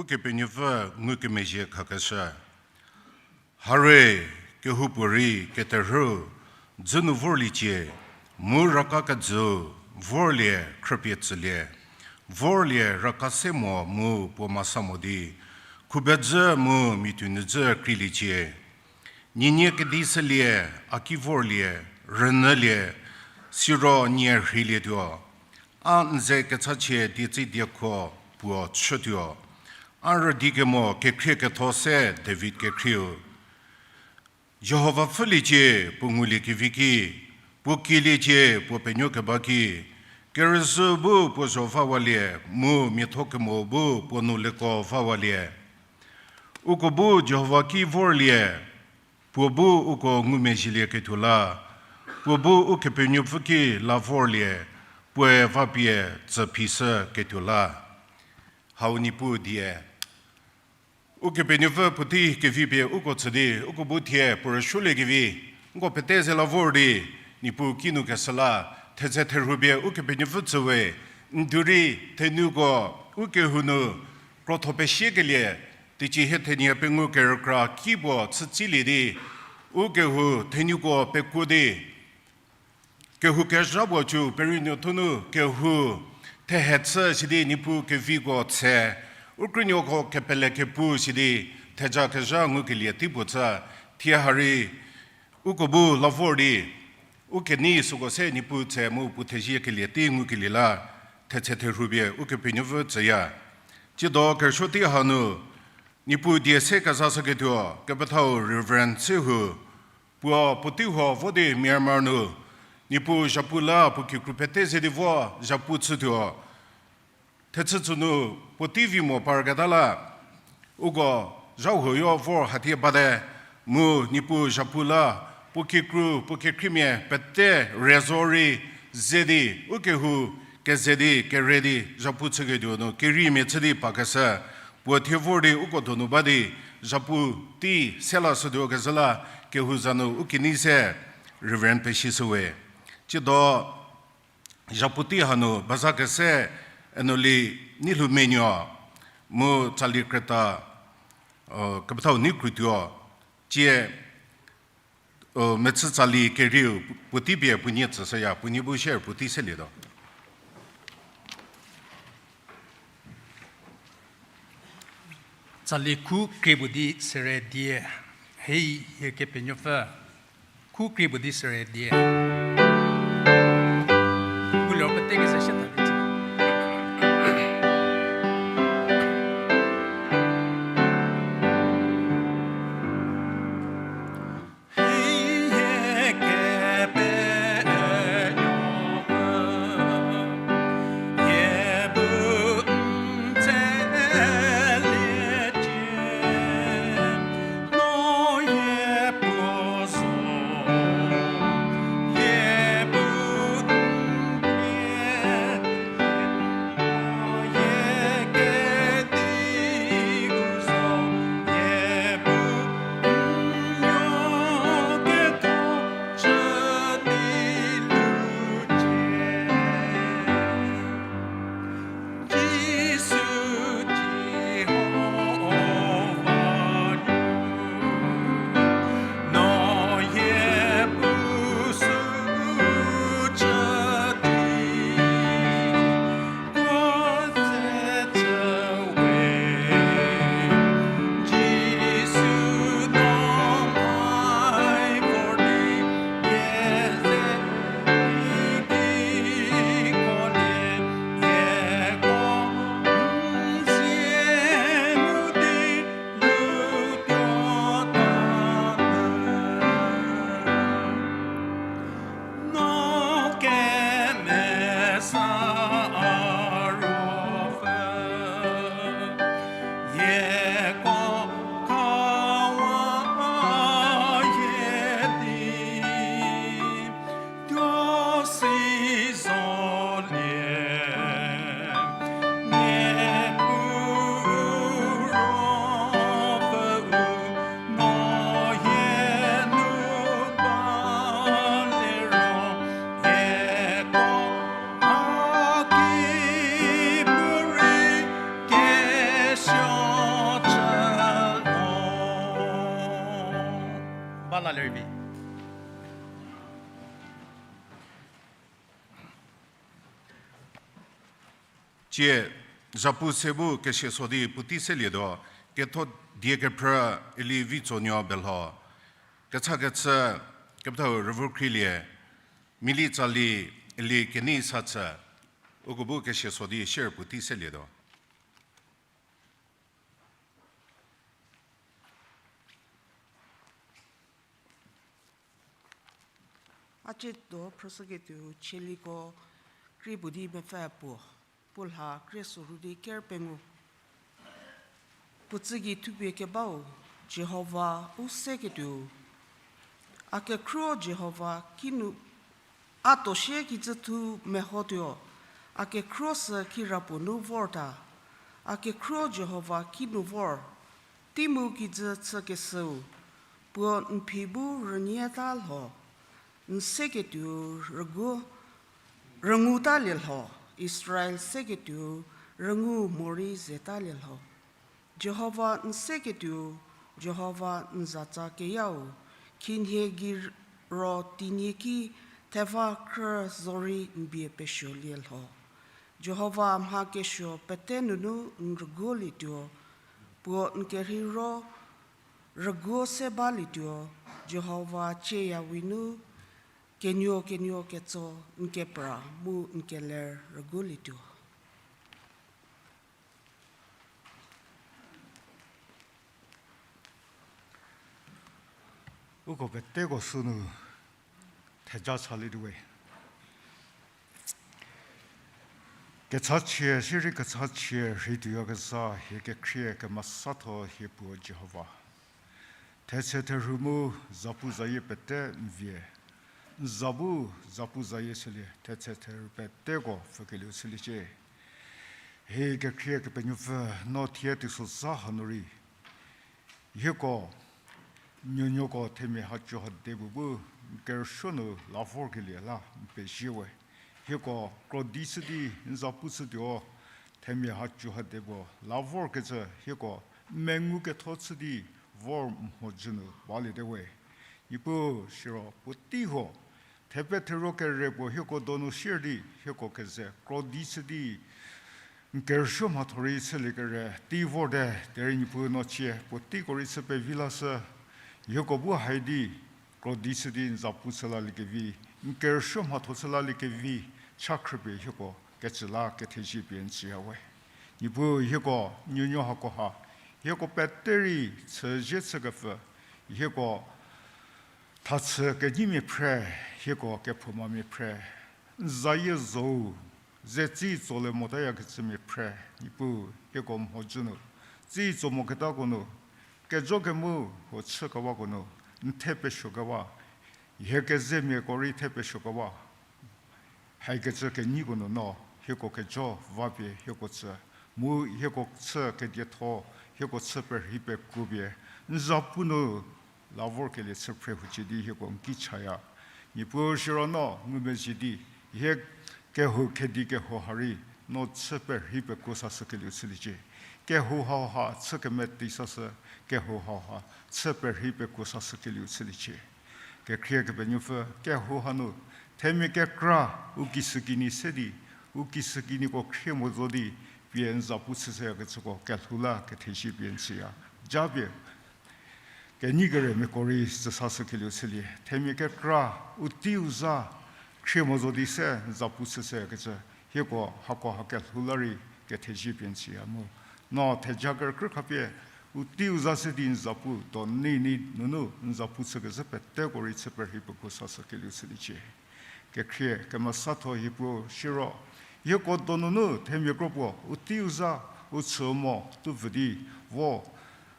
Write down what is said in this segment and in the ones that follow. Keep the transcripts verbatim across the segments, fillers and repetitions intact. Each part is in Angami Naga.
Ukepenuopfü ngukemezhie khakeshü. Hare, kehoupuorei keterhüu dzü nu vorliecie, mu raka kedzüu vorlie khrüpie tsülie, vorlie raka se mo mu puo masa mo di, khubedzü mu mituonyüdzü kreiliecie. Nienie kedi shülie, a ki vorlie, rünyülie, siro nie rheilietuo. A n ze kechachie dietsei diekho puo chütuo. A rüdi kemo kekhrie ketho se David kekhrieu. Jihova pfhüliecie puo nguliekevi ki, puo kieliecie puo penuokeba ki, kerüzhü bu puo zho vawalie, mu miatho kemo bu puo nou leko vawalie. Uko bu Jihova ki vorlie, puo bu uko ngumezhielieketuo la, puo bu Ukepenuopfü ki la vorlie, puoe vapie tsü phishüketuo la. Hau Niepuu die. Ukepenuopfü puotei kevi pie uko tsü di, uko bu thie puo rüsuoliekevi, nko pete ze la vor di, Niepuu kinu keshü la, thedze therhu pie Ukepenuopfü tsüwe, n du rei thenuko ukehou nu krotho pesiekelie, teicie hie thenie pengou kerükra ki puo chütsilie di, ukehou thenuko pekuo di, kehou kezha puo cü perienuo thunu kehou thehe chü sidi Niepuu keviko tshe, u krünuoko kepele kepu sidi theja kezha ngukelie tei puo chü, thie ha rei uko bu la vor di, u kenei süko se Niepuu tshe mu puo theziekelie tei ngukelie la, thetse therhu pie Ukepenuopfü tsüya. Tsiedo kerüsuo tei hanu, Niepuu die se kezashüketuo, kepethau Reverend Sehu, puo puotei huo vo di Myanmar nu, Niepuu zhapu la puo kikru pete ze di vo zhapu chütuo. Thechü tsü nu puotei vi mo parketa la, uko zha huoyo vor hatie bate, mu Niepuu zhapu la, puo kikru, puo kekhriemia pete re zo rei ze di, ukehou keze di, kere di, zhapu chüketuo nu, keriemia chü di pakeshü, puo thie vor di, uko donu ba di, zhapu tei se lashütuo kezhü la, kehou za nu u kenei se, Reverend Peshishüwe. Tsiedo, zhapu tei hanu baza kese Enoli Neilhoumenuo mu tsali krüta, kepethau Neikrutuo, tsie, mechü tsali kerieu puotei pie puonie tsüshüya, puonie bu share puotei selietuo. Tsali khu krie puo di sere die, hei hie Kepenuopfü, khu krie puo di sere die. Puo liro pete kese shie tha di tsü. Pie, zapu se bu kesia so di puotei selietuo, ketho die kephrü, Eli Vitsonuo Belho. Kechakechü, kepethau Rüvükhrielie, Mili Tsali, Eli Kenei Sachü, uko bu kesia so di share puotei selietuo. A ciedo phrüshüketuo Chieliko krie puo di mepfü puo, puo lha krie sorü di ker pengou. Puo tsügei thupie kebau, Jihova u seketuo. A kekhruo Jihova kinu, a toshie kijü thu mehotuo, a kekhruo sü kirapuo nu vorta. A kekhruo Jihova kinu vor, tei mu kijü chükeshüu, puo n phi bu rünyieta lho, n seketuo rügu, rünguta lielho, Israel seketuo rüngu morei zeta lielho. Jihova n seketuo, Jihova n zatsa keyau, khinhie gei ro tinie ki theva krü zorei n bie pesuolie lho. Jihova mha kesuo pete nunu n rüguolietuo, puo n kerheiro rüguo se balietuo, Jihova cieyawi nu kenuo kenuo ketso n kepra mu n keler rüguolietuo. Uko peteko sünu theja chalietuowe. Kechachie, sirei kechachie rhei tuoyakezha hie kekhrie kemesatho hie puo Jihova. Thetse therhu mu zapu zayie pete n vie. N za bu zapu zayie chülie, thetse therhu peteko pfhükelieu chüliecie. Hie kekhrie Kepenuopfü, no thie teisozha hanu rei hieko, nuonuoko themia hacu hade puo bu n kerüsuo nu la vorkelie la n pezie we. Hieko krodi chü di n zapu chütuo, themia hacu hade puo la vorkecü hieko mengu ketho chü di vor mhodzü nu baliete we. Niepuu siro puotei huo, thepe theruo kere puo hieko donu sier di hieko keze krodi chü di n kerüsuo mhatho rei chülie kere tei vorte, derei Niepuu no cie puoteiko rei chü pevi lashü, hieko bu hai di krodi chü di n zapu chü laliekevi, n kerüsuo mhatho chü laliekevi, cha khrüpie hieko kecü la kethezie pie n tsüya we. Niepuu hieko nuonuo hakoha, hieko pete rei chüzie chükepfü, hieko thachü kenyimia phre, hieko kephoumamia phre, n zayie zhou, ze tsi tsolie motayakecümia phre, Niepuu hieko mhodzü nu, tsi tso moketako nu, kejo kemu huo chükewako nu, n the pesuokewa, hie kezemiako rei the pesuokewa, haikecü kenyiko nu no hieko kejo vapie hieko tsü, mu hieko chü kedietho, hieko chü perhei pekuo pie, n zapu nu la vorkelie chü phre hucie di hieko n ki chaya. Niepuu siro no ngumezhie di, hie kehou khedi kehou ha rei no chü perhei pekuo sashükelieu chüliecie. Kehou hauha chü kemetei sashü, kehou hauha chü perhei pekuo sashükelieu chüliecie. Kekhrie Kepenuopfü, kehou hanu themia kekra u kisükinyi se di, u kisükinyiko khrie mo zo di, pie n zapu chüshüyakecüko kelhou la kethezie pie n tsüya. Japie kenyi keremiako rei tsü sashükelieu chülie, themia kekra u teiu za khrie mo zo di se n zapu chüshüyakecü, hieko hako ha kelhou la rei kethezie pie n tsüya mu, no theja kerükrü khapie u teiu za se di n zapu do nei nei nunu n zapu chükezhü peteko rei chü perhei pekuo sashükelieu chüliecie. Kekhrie kemesatho hie puo siro, hieko donunu themia kro puo u teiu za u chü mo tuvü di vo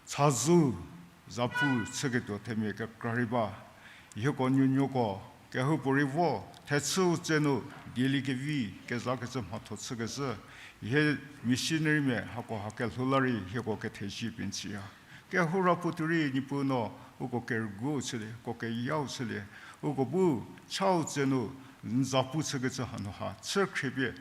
chazou zapu chüketuo themia kekra rei ba. Hieko nuonuoko kehoupuorei vo thechüu tse nu dieliekevi kezakecü mhatho chükezhü, hie missionarymia hako ha kelhou la rei hieko kethezie pie n tsüya. Kehou ra puo tuo rei Niepuu no uko kerüguo chülie, uko keyau chülie, uko bu chau tse nu n zapu chükecü hanu ha chü khriepie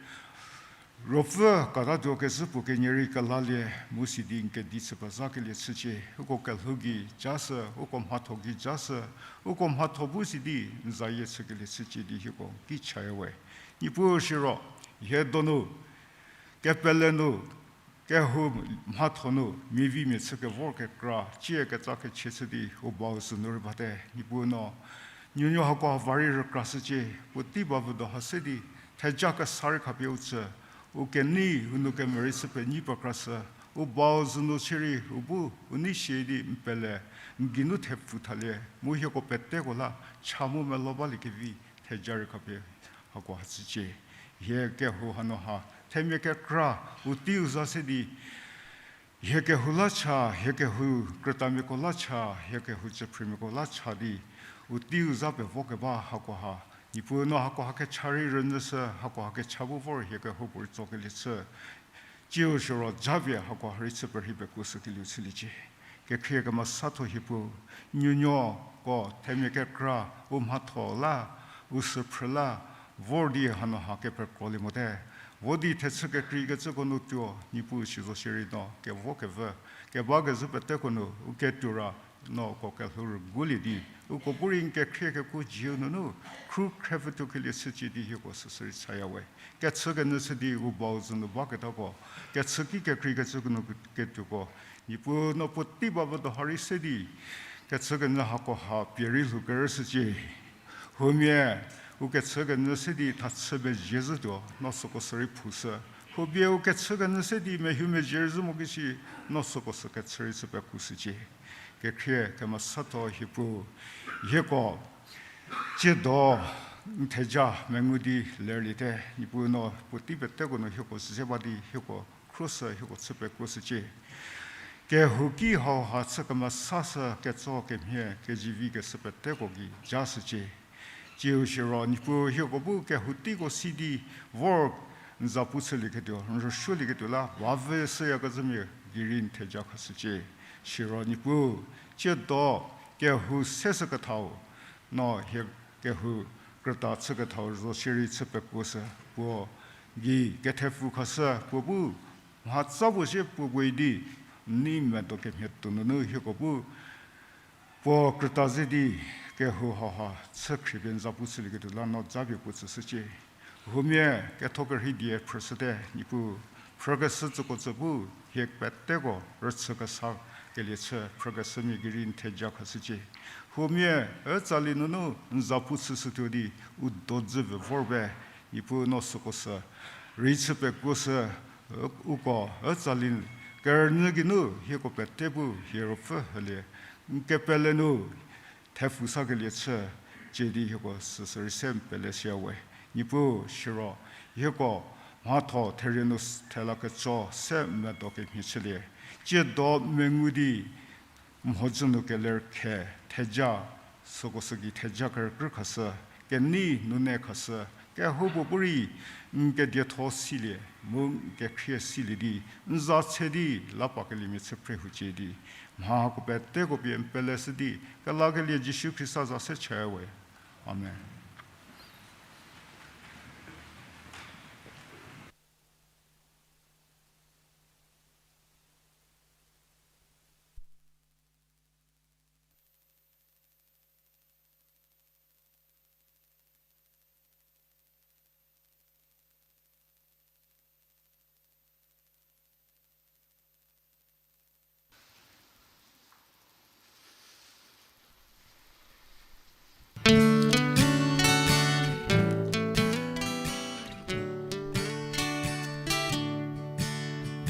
Ruopfü katatuo kezhü puo kenie rei kelalie mu sidi n kedi chü pezakelie chücie, uko kelhou gei jashü, uko mhatho gei jashü, uko mhatho bu sidi n zayie chükelie chücie di hieko ki chaya we. Niepuu siro, hie donu Kepele nu, kehou mhatho nu, mia vi mia chü kevor kekra, cie ketsa kechie chü di u bau zü nu rei bate, Niepuu no, nuonuo hako va rei rükrashücie, puotei ba vü do ha se di, theja kesa rei khapie u tsü, u kenei, u nou kemerei chü penyi pekrashü, u bau zü nu chierei, u bu, u nei sie di, n pele, n geinu thepfu thalie, mu hieko peteko la, cha mu melo baliekevi, theja rei khapie, hako ha chücie. Hie kehou hanu ha, themia kekra, u teiu za se di, hie kehou la cha, hie kehou krütamiako la cha, hie kehou chüphrümiako la cha di, u teiu za pevokeba hako ha, Niepuu no hako ha kecha rei rünyüshü, hako ha kecha bu vor hie kehoupuorei tsokelie chü, tsiu siro japie hako ha rei chü perhei pekuoshükelieu chüliecie. Kekhrie kemesatho hie Puo, nuonuoko themia kekra, u mhatho la, u süphrü la, vor di hanu ha kepekrolie mote. Vo di thechü kekreikecüko nu tuo, Niepuu sizo shierei no, kevo kevü, keba kezhü peteko nu, u ketuo ra, no uko kelhou rügulie di, uko bu rei n kekhrie kekuo zieu nunu, khru khre pfütuo kelie chücie di hieko süsü rei chaya we. Kechükenyü chü di u bau zü nu baketako, kechüki kekreikecüko nu ketuoko, Niepuu no puotei ba vü do ha rei se di, kechükenyü hako ha pie rei lhou kerüshücie. Huomia, u kechükenyü se di thachü pezie zhütuo, no süko sü rei phushü. Huopie u kechükenyü se di mehu mezie rei zhü mo kesi, no süko sü kechü rei chü pekuoshücie. Kekhrie kemesatho hie Puo, hieko, tsiedo n theja mengu di lerliete, Niepuu no puotei peteko nu hieko ze ba di hieko khruoshü hieko chü pekuoshücie. Kehouki hau ha chü kemesashü ketso kemhie kezivi keshü peteko gei jashücie. Tsiu siro Niepuu hieko bu kehou teiko si di vor n za pu chülieketuo, n rüsuolieketuo la ba vü shüyakezhümia gei rei n theja khashücie. Siro Niepuu, tsiedo kehou seshü kethau, no hie kehou krüta chü kethau zo shierei chü pekuoshü, puo gei kethepfu khashü, puo bu mhatsa puo sie puo puoe di, n nei medo kemhie tuo nunu hieko bu puo krüta ze di kehou hau ha chü khriepie n za pu chülieketuo la no japie puo tsüshücie. Huomia ketho kerhei die phrüshüte, Niepuu, phrükeshü tsüko tsü bu hie peteko rüchü kesa kelie chü phrükeshümia gei rei n theja khashücie. Huomia, ü tsali nunu n za pu chüshütuo di u dodzü vü vor be, Niepuu no süko sü rei chü pekuoshü, uko ü tsali kerünyü geinu hieko pete bu hie ruopfü hülie, n kepele nu thepfu sakelie chü, cie di hieko süsü rei se n pele shüya we. Niepuu siro, hieko mhatho therie nu thela ketso se medo kemhie chülie. Tsiedo mengu di mhodzü nu keler khe theja, süko sü gei theja kerükrü khashü, kenei nune khashü, kehoupuo bu rei n kedietho silie, mu n kekhrie silie di, n za tse di, la pa keliemia chü phre hucie di, mha hako peteko pie n peleshü di, kelakelie Jisu Khrista za se chaya we. Amen.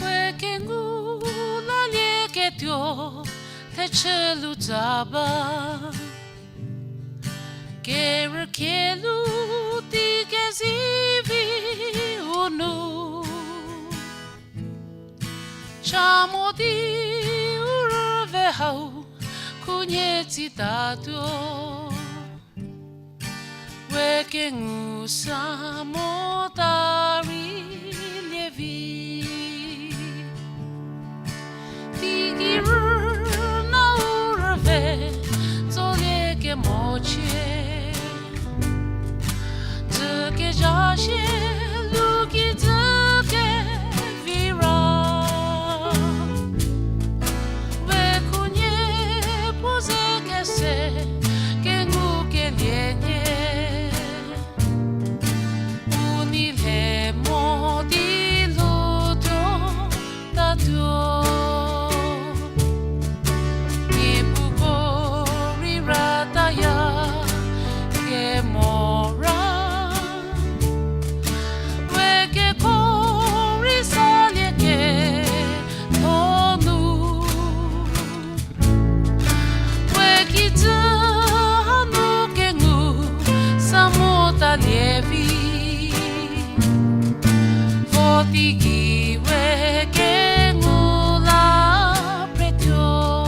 We kengu lalieketuo thechü lu za ba, kerükrie lu tei kezivi u nu. Cha mo di u rüve hau khunhie tsitatuo. We kengu sa mota rei lie vi. Teigei rüna u rüve tsolie kemochie. Dzükezha shie lu ki dzü kevi ra. We khunhie puo ze kese kengukelie nhie. U nei le Lievi, vo teigei we kengu la pretuo.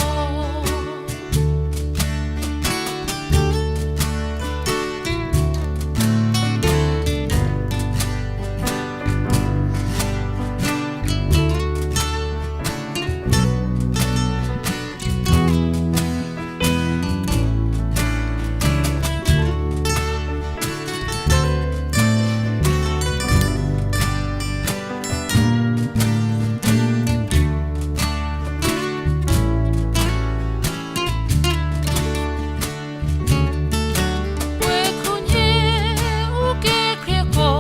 We khunhie u kekhrieko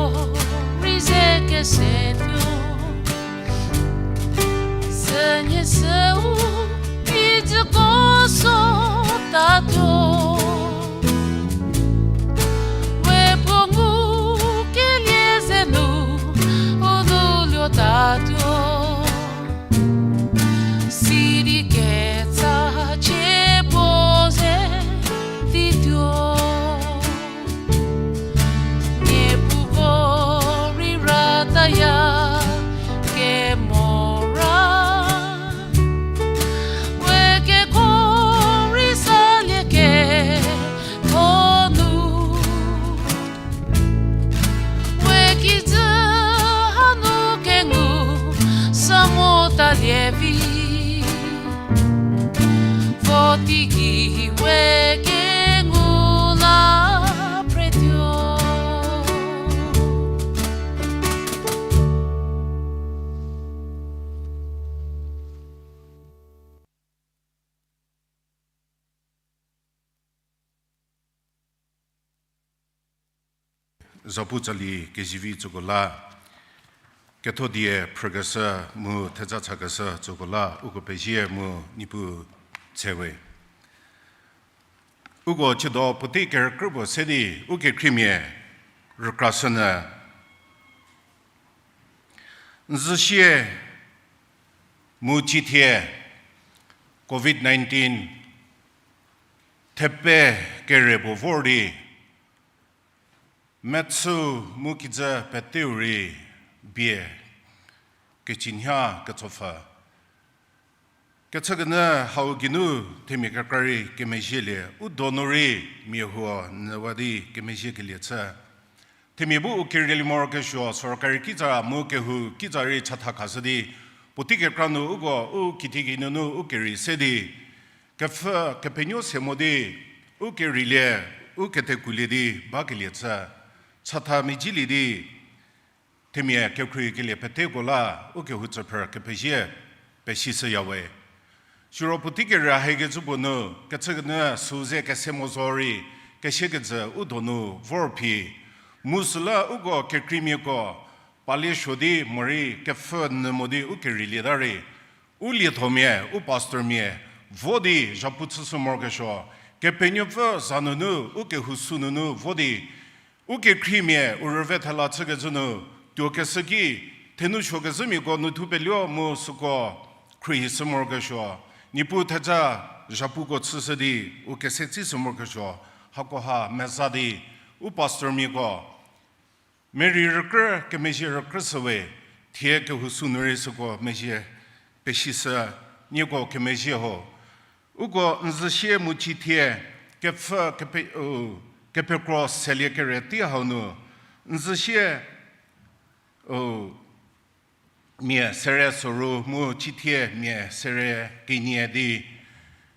rei ze kesetuo. Sünhie sü u kijüko sotatuo. We puo ngukelie ze nu u nu luotatuo. Sidi ketsa chie puo ze dituo. Niepuu ko rei rataya kemora. We keko rei salie ketho nu. We kijü hanu kengu sa mota lievi. Vo teigei we kengu la pretuo. Zapu tsali kezivi tsüko la, ketho die phrükeshü mu theja chakeshü tsüko la uko pezie mu Niepuu tsewe. Uko chüdo puotei kerükrü puo se di ukekhriemia rükrashünyü. N züsie mu cithie covid nineteen thepe kere puo vor di mechü mu kijü peteu rei bie kecünyha ketsopfü. Kechükenyü hau geinu themia kekra rei kemezhielie, u donu rei mia huo nyüwa di kemezhiekelie chü. Themia bu u kerilie morokesuo, sorkari kitsa mu kehou kitsa rei chatha khashü di, puotei kekra nu uko u kithiki nunu u kerei se di, kepfhü kepenuo se mo di, u kerilie, u ketekuolie di bakelie chü, chatha medzilie di, themia kekhruohikelie peteko la u kehou tsüphrü kepezie pesishüyawe. Siro puotei kere haikecüpuo nu kechükenyü süu ze kese mo zorei, kesiekejü u donu vor phi. Mu süla uko kekreimiako palie suo di morei kepfhü nyü mo di u kerilie ta rei, u liethomia, u pastormia vo di zhapu chüshü morokesuo, Kepenuopfü za nunu u kehou sü nunu vo di, u kekhriemia u rüve thela chükecü nu tuokeshü ki, thenu suokezhümiako nu thupeluo mu süko khruohishü morokesuo, Niepuu theja zhapuko chüshü di u kese tsishü morokesuo, hakoha meza di u pastormiako merei rükrü, kemezhie rükrü shüwe, thie kehou sü nu rei süko mezhie pesishü, nieko kemezhie ho. Uko n züsie mu cithie kepfhü kepe, u, kepekro selie kere tei hau nu, n züsie, u, mia sere soru mu cithie mia sere kenie di,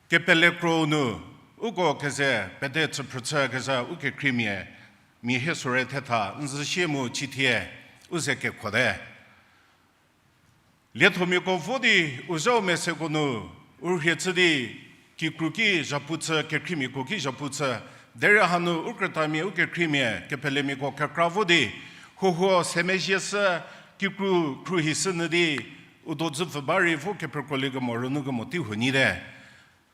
kepele kro nu, uko keze pede chüphrüchü kezha u kekhriemia, mia hie sore thetha n züsie mu cithie u ze kekhote. Liethomiako vo di u zhau meseko nu, u rhie chü di, kikru ki zhapu chü, kekhriemiako ki zhapu chü, derei hanu u krütamia, u kekhriemia, kepelemiako kekra vo di, huohuo semezhie shü, kikru khruohishü nyü di, u dodzü pfü ba rei vo kepekrolie kemo, rünu kemo tei huo nyite.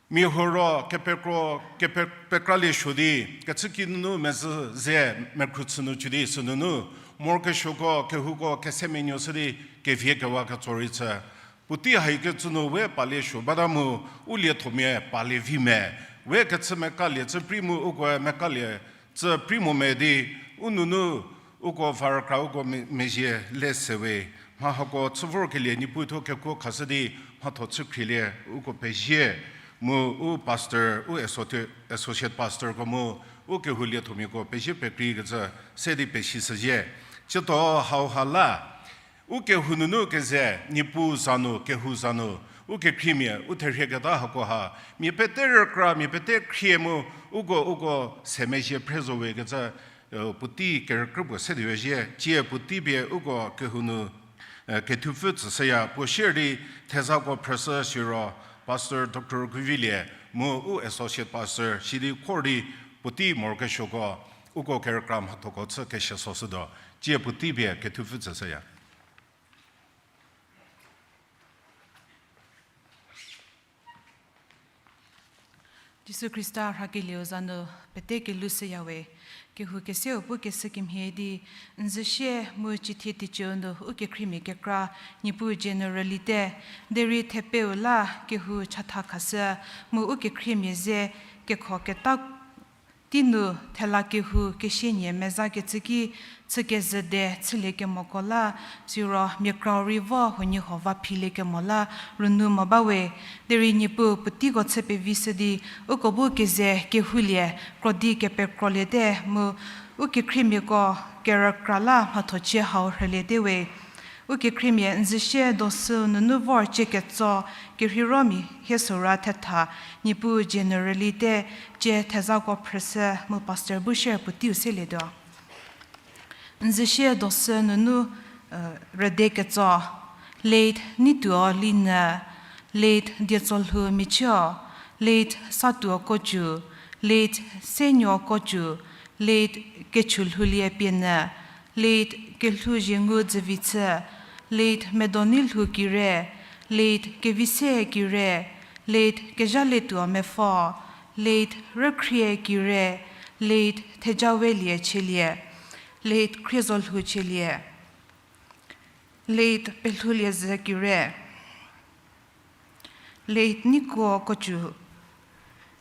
Mia huo ro kepekro, kepe, pekralie suo di, kechüki nunu mezhü ze mekhru chü nu chü di, sünunu morokesuoko, kehouko kese menuoshü di, kevie kewa ketso rei chü. Puotei haikecü nu we palie suo bata mu, u liethomia palie vi me, we kechü mekalie chü prei mu, ukoe mekalie chü prei mo me di, U nunu uko varkra uko me-, mezhie le sewe, mha hako chü vorkelie Niepuu thuo kekuo khashü di mhatho chü khrielie uko pezie, mu u pastor, u associ-, associate pastorko mu u kehou liethomiako pezie pekreikecü se di pesishüzhie. Tsiedo hauha la u kehou nunu keze, Niepuu za nu, kehou za nu, u kekhriemia u therhieketa hakoha mia pete rükra, mia pete khrie mu uko, uko se mezhie phre zo we kecü, puotei kerükrü puo se di we zhie. Tsie puotei pie uko kehou nu, kethupfü tsüshüya, puo shierei thezako phrüshü siro Pastor Doctor Kuvilie mu u associate pastor sidi khor di puotei morokesuoko uko kerükra mhathoko chü keshü soshütuo. Tsie puotei pie kethupfü tsüshüya. Jisu Khrista rhakelieu za nu pete kelou shüyawe. Kehou keseu pu keshü kemhie di, n züsie mu cithie teicieu nu u kekhriemia kekra Niepuu generalite, derei thepeu la kehou chatha khashü mu u kekhriemia ze kekho keta tei nu thela kehou kesienie mezakecü ki chükezhüde chüliekemoko la, siro mia krau rei vo huoniehuo va philiekemo la rünu mo bawe. Derei Niepuu puoteiko chü pevishü di uko bu keze kehoulie krodi kepekroliete mu u kekhriemiako kerükra la mhathochie hau rhüliete we. U kekhriemia n züsie dosü nunu vor cie ketso kerheiro mia hie sora thetha Niepuu generalite cie thezako phrüshü mu pastor bu share puoteiu selietuo. N züsie dosü nunu rüde ketso, late Neituo Linyü, late Dietsolhou Michio, late Satuo Kocu, late Senuo Kocu, late Kechulhoulie Pienyü, late Kelhouzhiengu Dzüvichü, late Medonilhou Kire, late Kevise Kire, late Kezhalietuo Mepfo, late Rükhrie Kire, late Thejawelie Chielie, late Khriezolhou Chielie, late Pelhouliezhü Kire, late Neikuo Kocu,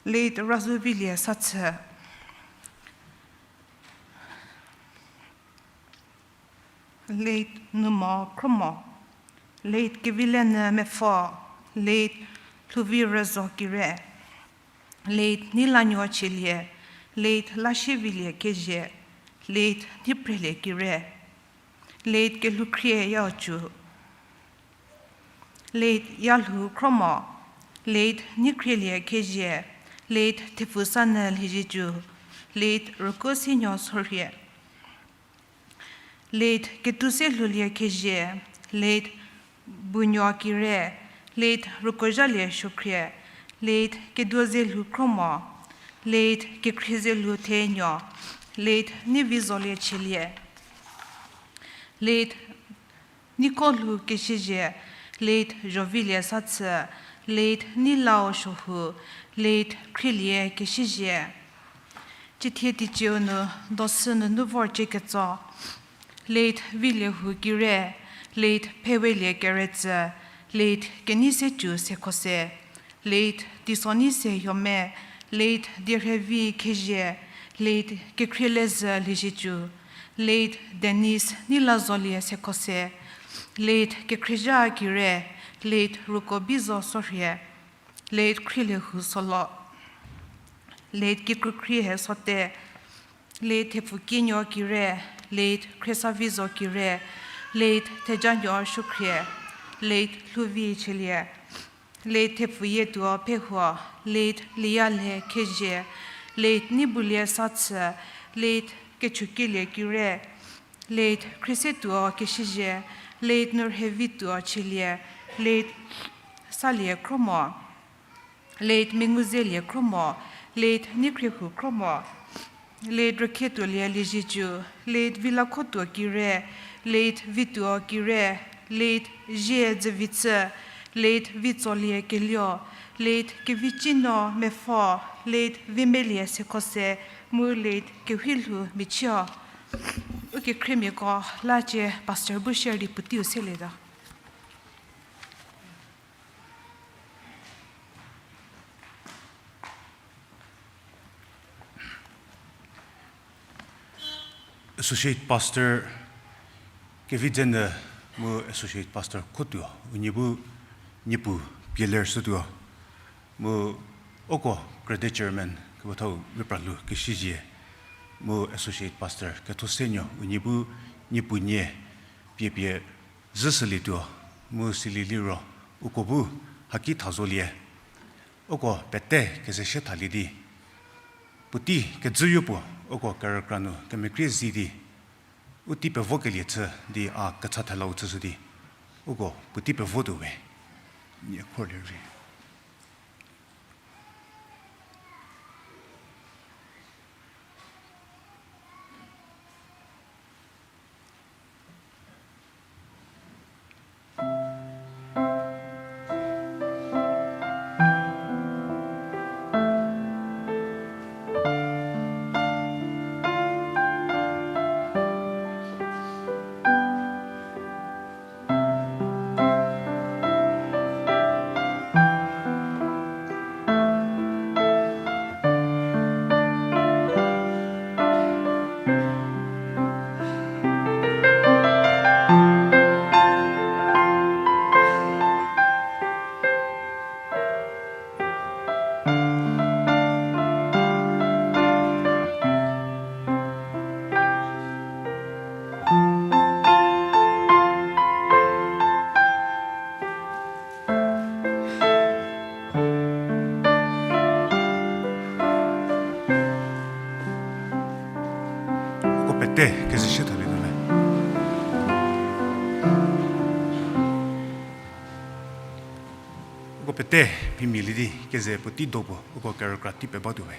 late Razouvilie Sachü, late Numo Khromo, late Kevilenyü Mepfo, late Lhouvi Rüzo Kire, late Neilanuo Chielie, late Lasievilie Kezie, late Neiprelie Kire, late Kelhoukhrie Yaocu, late Yalhou Khromo, late Neikrielie Kezie, late Thepfusanyü Liezietsu, late Rükosenuo Sorhie, late Ketuselhoulie Kezie, late Bunuo Kire, late Rükozhalie Suokhrie, late Keduozelhou Khromo, late Kekhriezalhou Thenuo, late Neivizolie Chielie, late Neikolhou Kesiezie, late Zhovilie Sachü, late Neilao Suohu, late Khrielie Kesiezie. Cithie teicieu nu dosü nunu vor cie ketso, late Viliehou Kire, late Phewelie Keretsü, late Keneisecu Sekhose, late Teisoneisehiome, late Dierhevi Khezie, late Kekhrielezhü Liezietsu, late Dennis Neilazolie Sekhose, late Kekhriezha Kire, late Rükobizo Sorhie, late Khrielehou Solo, late Kikrukhrie Sote, late Thepfukienuo Kire, late Khriesavizo Kire, late Thejanuo Suokhrie, late Lhouvi Chielie, late Thepfuyietuo Phehuo, late Lialhe Khezie, late Neibulie Sachü, late Kechukielie Kire, late Khriesetuo Kesiezie, late Nurhevituo Chielie, late Salie Khromo, late Menguzelie Khromo, late Neikhriehu Khromo, late Rükhietuolie Liezietsu, late Vilakhotuo Kire, late Vituo Kire, late Zie Dzüvichü, late Vitsolie Kelio, late Kevichinuo Mepfo, late Vimelie Sekhose, mu late Kehuilhou Michio. Ukekhriemiako la cie pastor bu share di puoteiu selietuo. Associate Pastor Kevidzenyü mu Associate Pastor Khotuo, unie bu niepu pie lershütuo. Mu uko Krede Chairman kepethau Vipralu Keshizie, mu Associate Pastor Kethosenuo, unie bu niepu nie pie pie zhüshülietuo, mu silie liro uko bu haki tha zolie. Uko pete kezeshie thalie di, puotei kejüyo puo uko kerükra nu kemekrie zi di, u tei pevokelie chü di a kecha thelau chüshü di, uko puotei pevotuo we. Nie khorlie rei. Uko pete kezeshie thalie tuo me. Uko pete phimia lie di keze puotei do puo uko kerükra tei pebatuo we.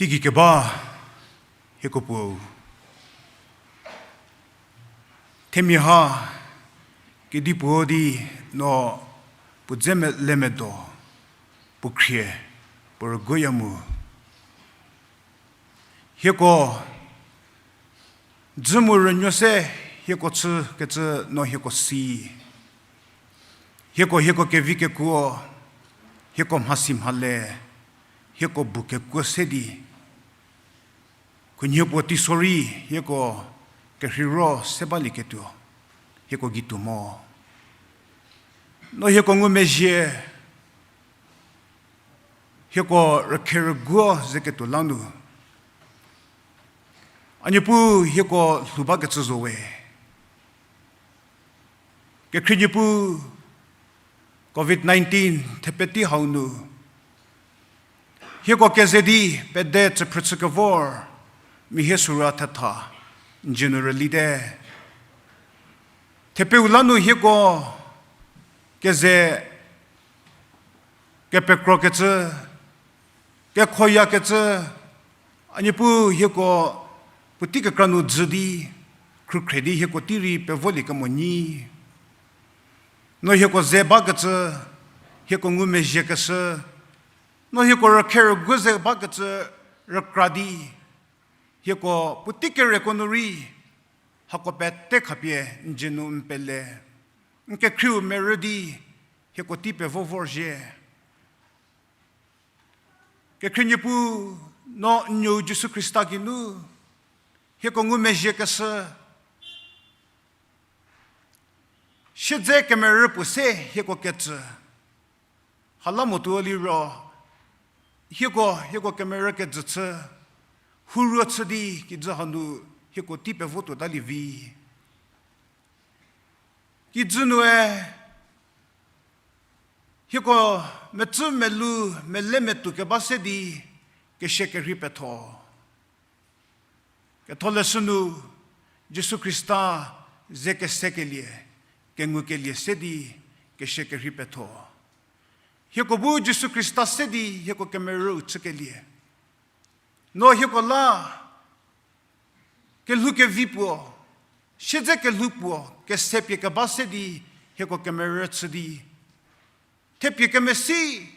Teigei keba hieko Puo, themia ha kedipuo di no puo dze me-, lemedo, puo khrie, puo rüguoya mu. Hieko dzü mu rünuo se hieko chükecü no hieko si. Hieko, hieko kevi kekuo, hieko mhasi mhale, hieko bu kekuo se di khunhie puo teiso rei hieko kerheiro se balieketuo, hieko gei tuo mo. No hieko ngumezhie, hieko rükherüguo zeketuo la nu, a Niepuu hieko lhou bakecü zo we. Kekhrie Niepuu, covid nineteen thepeti hau nu hieko keze di pede tsüphrü chükevor, mia hie sura thetha n dzie nu rülite. Thepeu la nu hieko keze kepekrokecü, kekhoyakecü, a Niepuu hieko puotei kekra nu dzü di, khrükhre di hieko tei rei pevolie kemo nyi. No hieko ze bakecü, hieko ngumezhiekeshü, no hieko rükherüguo ze bakecü rükra di, hieko puotei kereko nu rei hako pete khapie n dzie nu n pele, n kekhrieu merü di hieko tei pevo vorzhie. Kekhrie Niepuu, no n nuou Jisu Khrista geinu hieko ngumezhiekeshü, siedze kemerü puo se hieko ketsü. Hala motuo liro, hieko, hieko kemerü kejü chü, huruo chü di kijü hanu hieko tei pevo tuotalie vi. Kijü nue, hieko metsü melu mele metou keba se di kesia kerhei petho. Ketholeshü nu Jisu Khrista ze kesekelie, kengukelie se di kesia kerhei petho. Hieko bu Jisu Khrista se di hieko kemerüu chükelie. No hieko la kelhou kevi puo, siedze kelhou puo, kese pie keba se di, hieko kemerü chü di, thepie kemesi,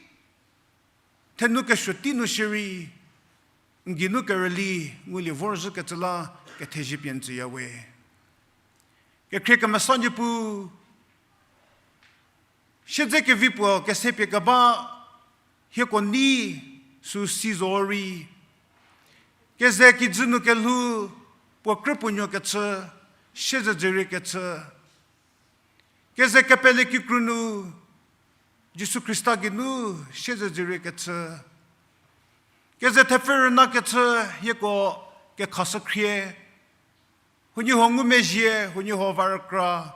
thenu kesuo tei nu shierei, n geinu kerüli ngulie vorzhükecü la kethezie pie n tsüya we. Kekhrie kemesa Niepuu, siedze kevi puo kese pie keba, hieko nei sü si zo rei, keze kijü nu kelhou, puo krü puo nuo kechü, siezedzürie kechü, keze kepele kikru nu, Jisu Khrista geinu siezedzürie kechü, keze thepfü rüna kechü, hieko kekhashükhrie, huoniehuo ngumezhie, huoniehuo va rükra,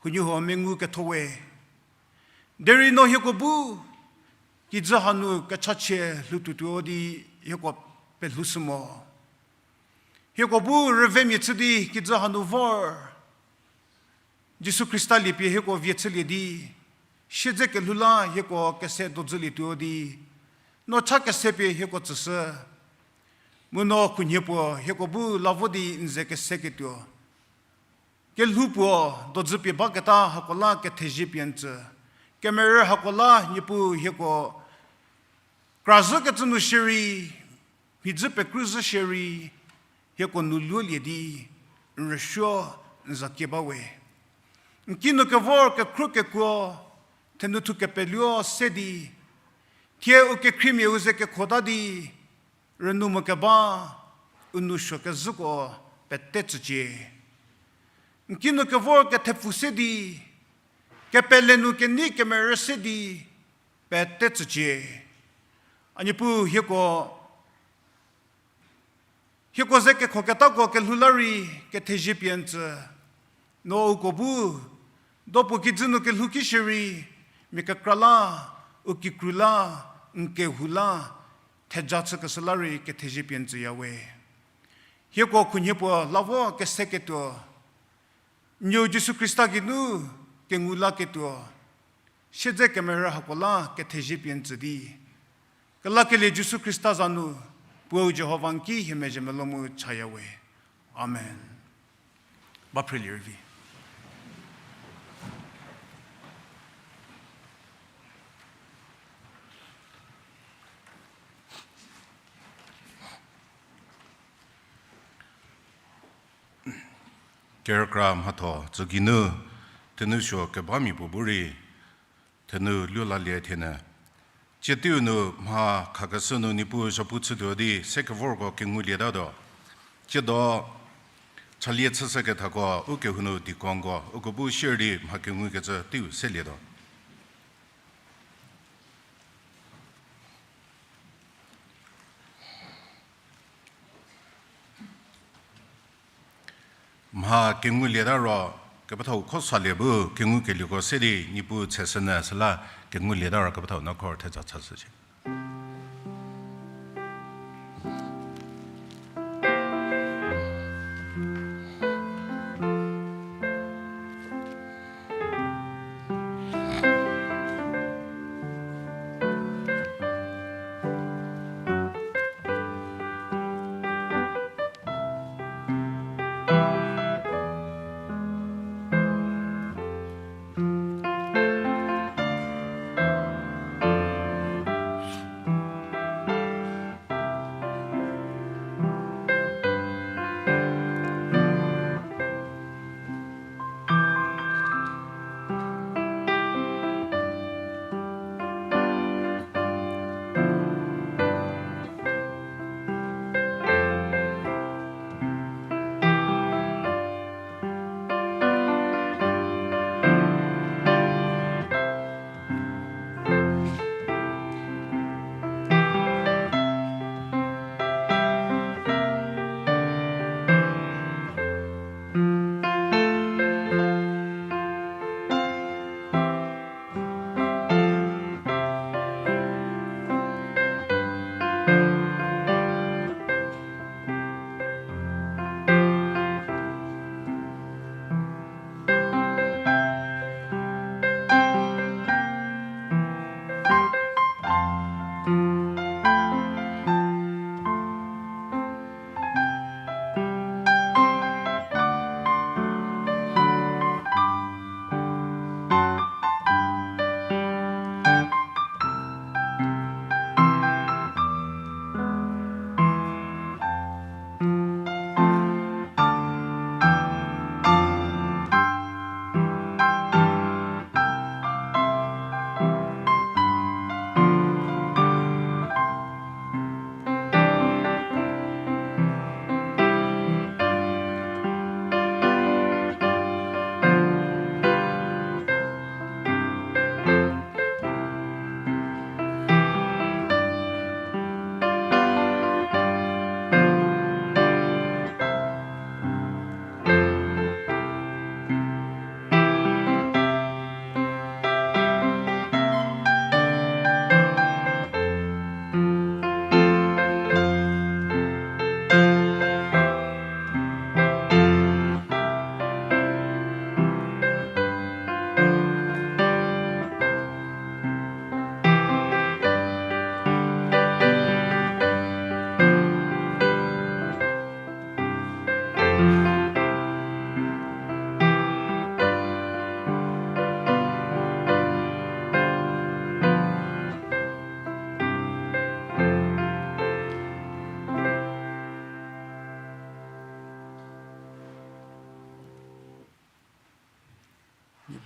huoniehuo mengu ketho we. Derei no hieko bu kijü hanu kechachie lhoutuotuo di hieko pelhoushü mo. Hieko bu rüvemia chü di kijü hanu vor, Jisu Khrista liepie hieko vie chülie di, siedze kelhou la hieko kese dozülietuo di, no cha kese pie hieko tsüshü. Mu no khunhie puo hieko bu la vo di n ze keseketuo, kelhou puo dozü pie baketa hako la kethezie pie n tsü. Kemerü hako la Niepuu hieko krazhükecü nu shierei, mhidzü pekrüzhü shierei, hieko nu luolie di n rüsuo n za kie ba we. N kinu kevor kekhro kekuo, thenuthu kepeluo se di, thie u kekhriemia u ze kekhota di, rünu mo keba, u nou suo kezhüko pete tsücie. N kinu kevor kethepfu se di, kepele nu kenei kemerü se di, pete tsücie. A Niepuu hieko, hieko ze kekhoketako kelhou la rei kethezie pie n tsü. No uko bu, dopuo kijü nu kelhou ki shierei, mia kekra la, u kikru la, n kehou la, theja chükeshü la rei kethezie pie n tsüya we. Hieko khunhie puo la vo keseketuo, Nuou Jisu Khrista geinu kengu laketuo, siedze kemerü hako la kethezie pie n tsü di, kelakelie Jisu Khrista za nu, Puou Jihova n ki hie mezhie melou mu chaya we. Amen. Ba phrelie rüvi. Kerükra mhatho tsü geinu, thenou suo kebamia puo bu rei, thenou luo lalie thienyü. Tsie teiu nu mha khakeshü nu Niepuu zhapu chütuo di se kevorko kengulietatuo. Tsiedo, chalie chüshükethako ukehou nu deaconko, uko bu share di mha kengukecü teiu selietuo. Mha kengulieta ro kepethau khosalie bu kengukelieko se di Niepuu tseshünyü süla kengulieta ro kepethau no khor theja chashücie.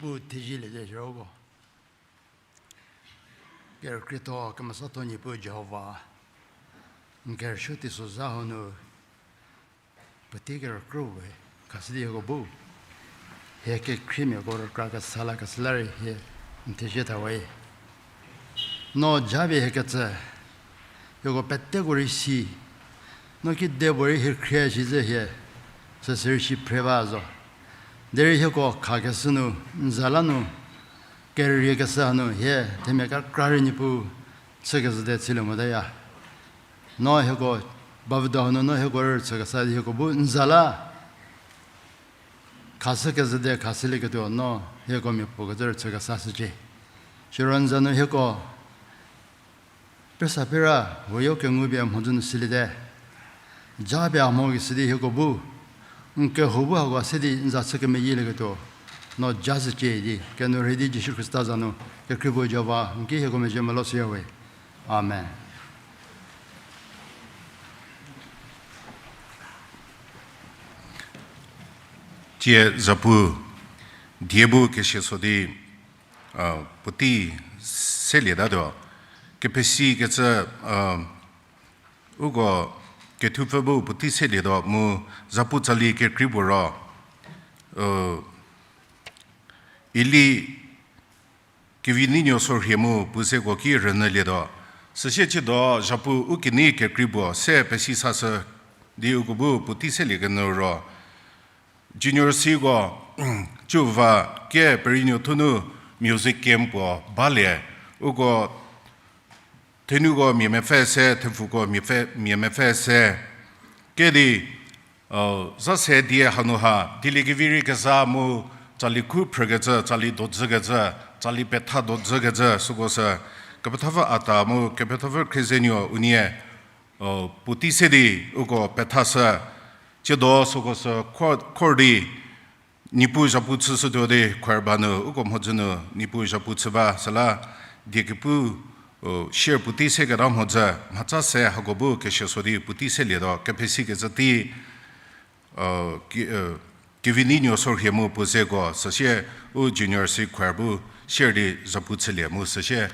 Pu thezilie zhie shüroko. Kerükrietho kemesatho Niepuu Jihova, n kerüsuo teisozha hanu puotei kerükrie we khashü di hieko bu hie kekhriemiako rükra kesa la kesa la rei hie n thezie thawe. No japie hie kecü, hieko peteko rei si, no kidepuorei hie khrie shi zhü hie, süsü rei shi phre ba zo. Derei hieko khakeshü nu, n za la nu, kerüriekeshü hanu hie themia kekra rei Niepuu chükezhü te chülie motaya. No hieko bavüdo hanu no hieko rüchü kesa di hieko bu n za la khashükezhü te khashülieketuo no hieko mia puo kecü rüchü kesa shücie. Siro n za nu hieko pesa pera huoyo kengu pie mhodzü nu siliete. Japie a mho keshü di hieko bu n kehou bu hako se di n za chü kemeyielieketuo no ja shücie di kenourhei di Jisu Khrista za nu kekreipuo Jihova n ki hieko mezhie melo shüyawe. Amen. Tie zapu die bu kesie so di, a, puotei selietatuo. Kepesi kecü, a, uko kethupfü bu puotei selietuo mu zapu tsali kekrei puo ro, Eli Kevineinuo Sorhie mu puo zeko ki rünyülietuo. Süsie ciedo zapu u kenei kekrei puo se pesi sashü di uko bu puotei selie kenyü ro, Junior Cko, cü va ke Perinuo Thunu music camp puo balie, uko thenuko mia mepfü se, thepfuko mia mepfü se, ke di, za se die hanu ha dieliekevi rei keza mu tsali khu phrükecü, tsali dojükecü, tsali petha dojükecü süko sü kepethapfü Ata mu kepethapfü Khriezenuo unie puotei se di uko pethashü. Ciedo süko sü khor di Niepuu zapu chüshütuo di choir ba nu uko mhodzü nu Niepuu zapu chü ba süla die kepu, share puotei seketa mhodzü mhatsa se hako bu kesie so di puotei selietuo. Kepesikecü tei, Kevineinuo Sorhie mu puo zeko süsie u Junior C choir bu share di zapu chülie mu süsie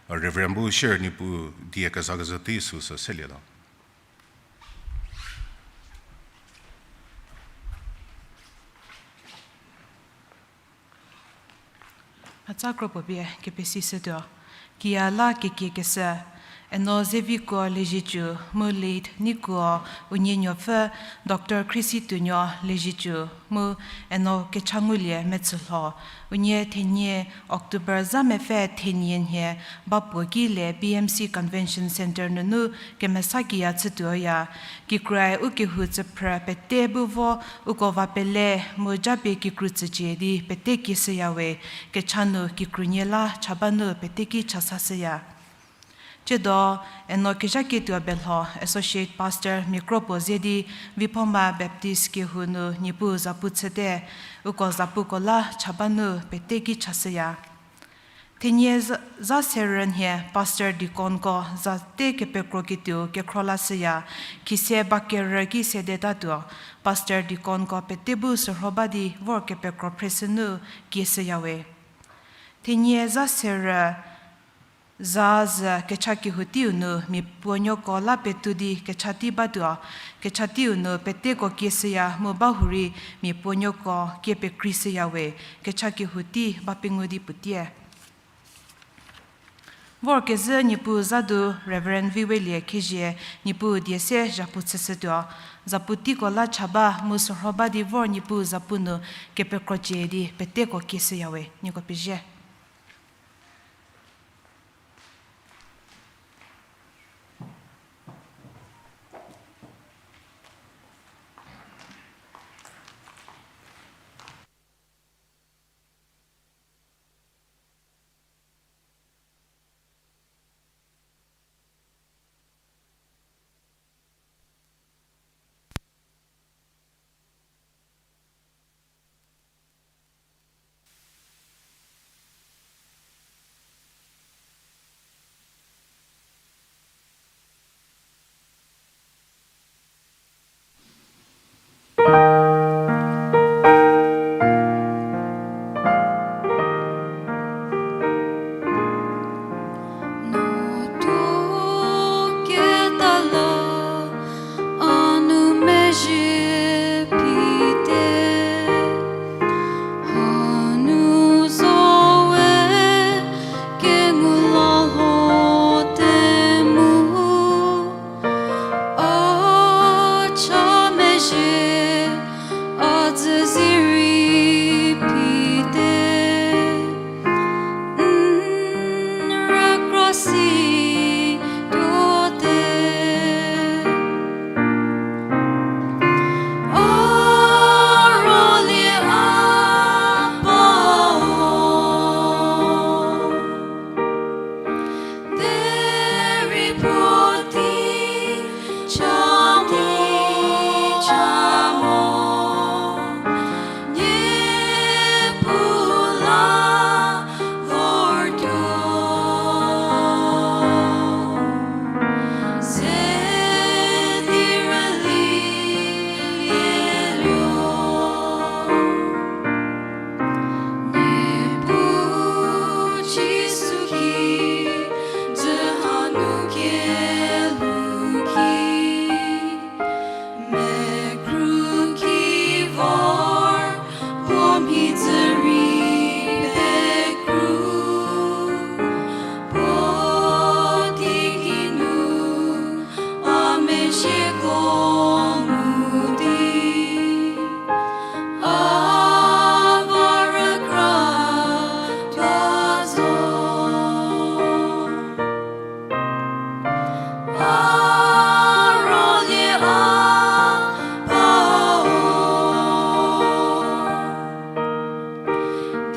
Reverend bu share Niepuu die kezakezhü tei süsü selietuo. Mhatsa kro puo pie kepesishütuo. Kiya la kekiekeshü, Eno Zevikuo Liezietsu mu late Neikuo unie nuopfü Doctor Khrisi Tuonuo Liezietsu mu Eno Kechangulie Metsülho unie thenie October zha mepfü thenie nhie ba puo ki le B M C Convention Centre nunu kemesa kiya chütuoya. Kikrue u kehou tsüphrü pete bu vo uko va pele mu japie kikru tsücie di pete kieshüyawe, kecha nu kikrunie la cha ba nu pete ki chasashüya. Ciedo, Eno Kezhaketuo Belho, Associate Pastor mia kro puo ze di Viphoma Baptist kehou nu Niepuu zapu chüte, uko zapuko la cha ba nu pete ki chashüya. Thenie za, za serü nhie Pastor Deaconko za te kepekro ketuo kekhro lashüya, khise ba kerü ki sedetatuo, Pastor Deaconko pete bu sürho ba di vor kepekro phreshü nu kieshüyawe. Thenie za serü za zü kecha kehou teiu nu mia puonuoko la petou di kecha tei batuo, kecha teiu nu peteko kieshüya mu bahurei mia puonuoko kie pekreishüyawe, kecha kehou tei ba pengou di puotie. Vorkezhü Niepuu zadu Reverend Viwelie Khezie Niepuu die se zapu chüshütuo, zapu teiko la cha ba mu sürho ba di vor Niepuu zapu nu kepekrocie di peteko kieshüyawe, nieko pezie. Cha mezhie a dzü zirei pite, n rükra si tuote. A rolie a pao. Derei puo tei cha tei cha mo, Niepuu la vortuo. Se di rüli lieluo. Niepuu Jisu ki, dzü hanu kelu ki, mekru ki vor, puo mhi dzü rei pekru, puo tei ki nu, a mezhieko ngu di, a va rükra tuo zo. A rolie a pao.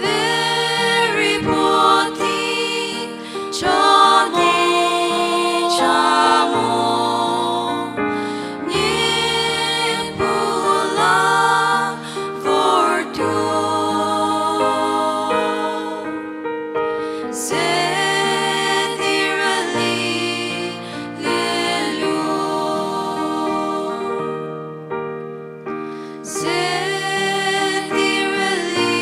Derei puo tei cha tei cha mo, Niepuu la vortuo. Se di rüli lieluo. Se di rüli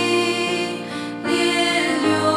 lieluo.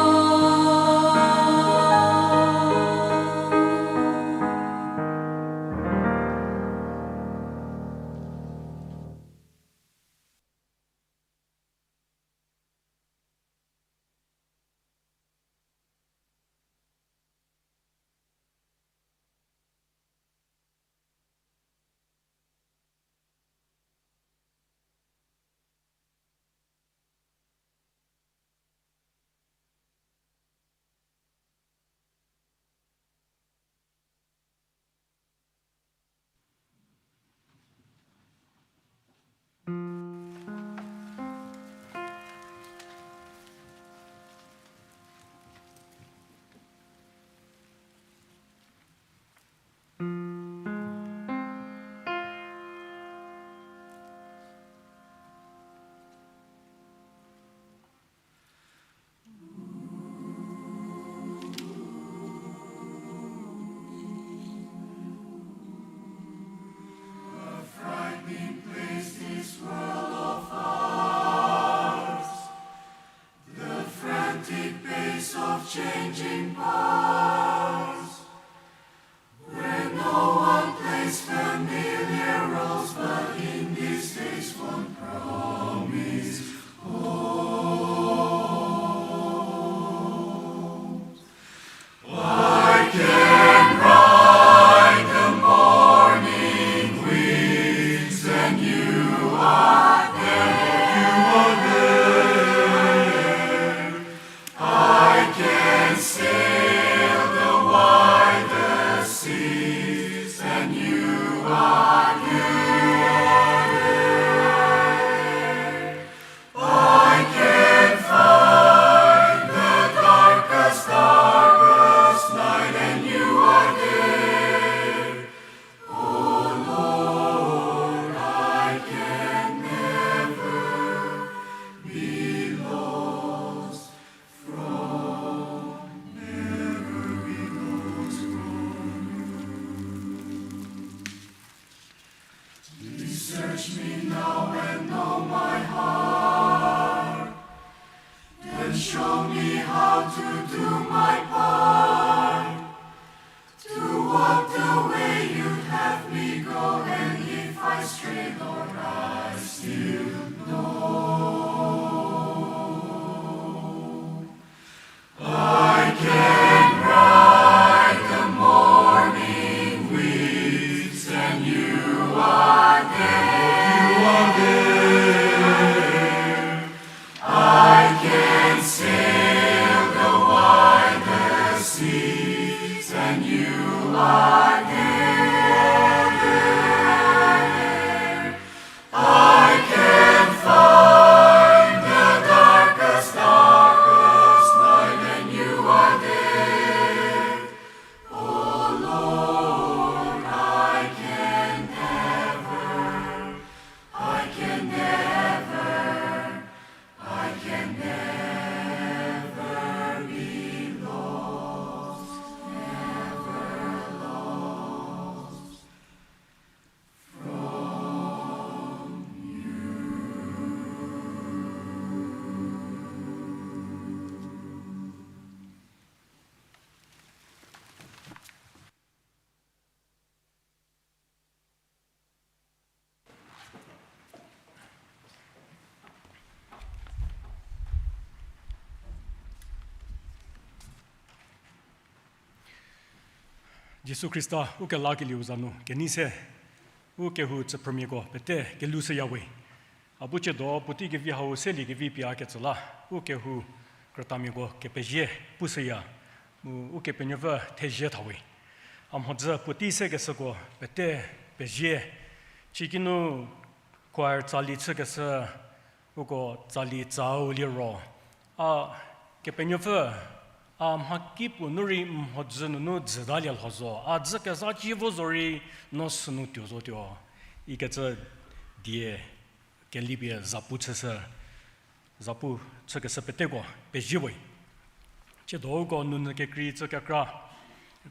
A frightening place, this world of ours. The frantic pace of changing parts, where no one plays familiar roles, but in these days one promise holds. I can ride the morning winds, and you are there. You are there. I can sail the widest seas, and you are, you are there. I can fight the darkest, darkest night, and you are there. Oh Lord, I can never be lost from, never be lost from you. Please search me now and know my heart. Then show me how to do my part, to walk the way you'd have me go, and if I stray, Lord, I still know. I can ride the morning winds, and you are Jisu Khrista ukelakelieu za nu kenei se, u kehou tsüphrümiako pete kelou shüyawe. A bu ciedo puotei kevi hau seliekevi pie a ketsü la, u kehou krütamiako kepezie pushüya, mu Ukepenuopfü thezie thawe. A mhodzü puotei sekeshüko pete pezie, cikinu choir tsali chükeshü, uko tsali tsau liro, a Kepenuopfü, a mhakipuo nu rei mhodzü nunu dzütalie lho zo, a dzü kezha ci vo zorei no sünu tuo zotuo ikecü die kelipie zapu chüshü, zapu chükeshü peteko pezie we. Ciedo uko nunyü kekrei tsü kekra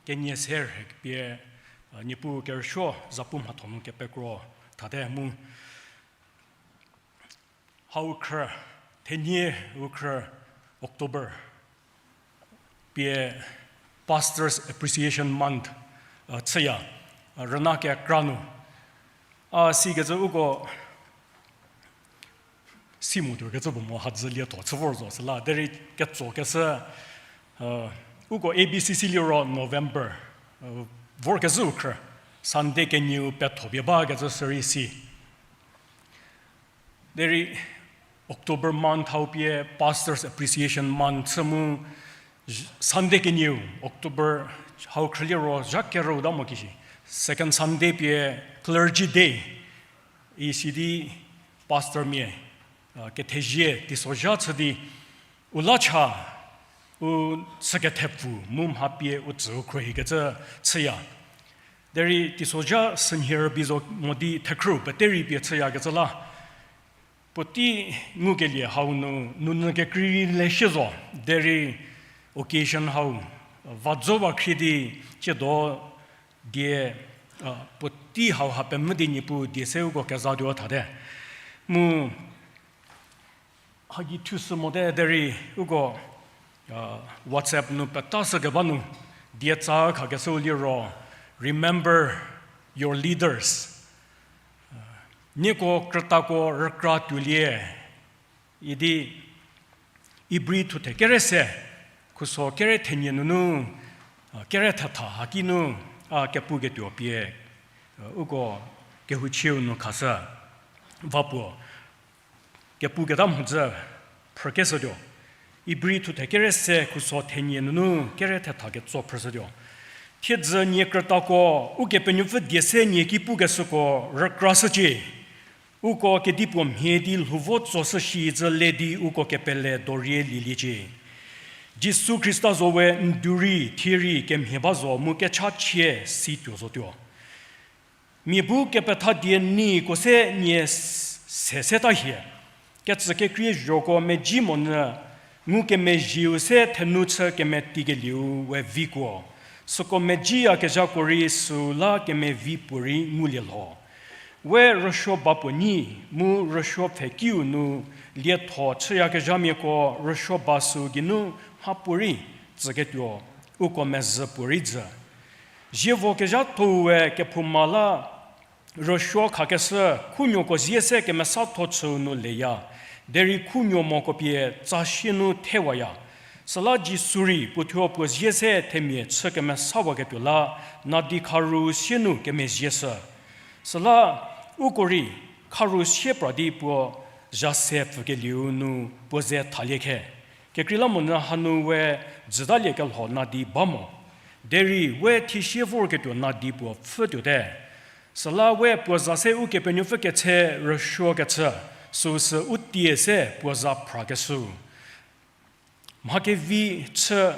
kenie ser pie, Niepuu kerüsuo zapu mhatho nu kepekro thate mu hau khrü, thenie u khrü October pie Pastors Appreciation Month chüya, rüna kekra nu. A sikecü uko si mo tuokecü puo mo hadzü lietho chü vor zo süla, derei ketsokeshü, uko A B C C liro November vorkezhüu khrü, Sunday kenieu petho pie bakecü sürei si. Derei October month hau pie Pastors Appreciation Month chü mu, Sunday kenieu October hau khrü liro zha kerüu ta mo kishi, second Sunday pie Clergy Day, isi di pastormia kethezie teisozha chü di u la cha, u chükethepfu mu mha pie u tsüu khruohikecü chüya. Derei teisozha sünhie rübei zo mo di thekhrüu pete rei pie chüyakecü la, puotei ngukelie hau nu nunyü kekrei rei leshie zo, derei occasion hau va zo va khrie di ciedo die, puotei hau ha pemvü di Niepuu die se uko kezatuo thate. Mu hagi thushü mote derei uko WhatsApp nu petashükeba nu die tsa khakeshüu liro, Remember your leaders. Nieko krütako rükra tuolie idi Ibri thuthe kere se, khuso kere thenie nunu kere thetha haki nu a kepuketuo pie uko kehouchieu nu khashü va puo kepuketa mhodzü phrükeshütuo. Ibri thuthe kere se, khuso thenie nunu kere thetha ketso phrüshütuo. Thiedzü nie krütako, Ukepenuopfü die se nie ki pukeshüko rükrashücie. Uko kedipuo mhie di lhou vo tsoshü shicü le di uko kepele dorie lieliecie. Jisu Khrista zo we ndu rei thie rei kemhie ba zo mu kechachie si tuo zotuo. Mia bu kepetha die niko se nie se seta hie. Kecükekrie zhoko meji monyü ngukemezhieu se thenu chü kemetikelieu we vikuo. Süko mejiyakezhako rei süu la kemevi puorei ngulie lho. We rüsuo ba puo nyi, mu rüsuo pfhekiu nu lietho chüyakezhamiako rüsuo ba süu geinu mhapuorei tsüketuo, uko mezhü puorei jü. Zievokezha thou we kephouma la rüsuo khakeshü khunuoko zie se kemesatho chüu nu leya, derei khunuo moko pie tsasie nu thewaya. Süla Jisu rei puothuo puo zie se themia chü kemesawaketuo la nadi kharu sie nu kemezieshü. Süla uko rei kharu sie pra di puo zha se pfükelieu nu puo ze thalie khe. Kekreilamonyü hanu we jütaliekelho nadi ba mo. Derei we thiesie vorketuo nadi puo pfhütuote. Süla we puo za se Ukepenuopfü ketse rüsuokecü, süusü u tie se puo za phrakeshüu. Mha kevi chü,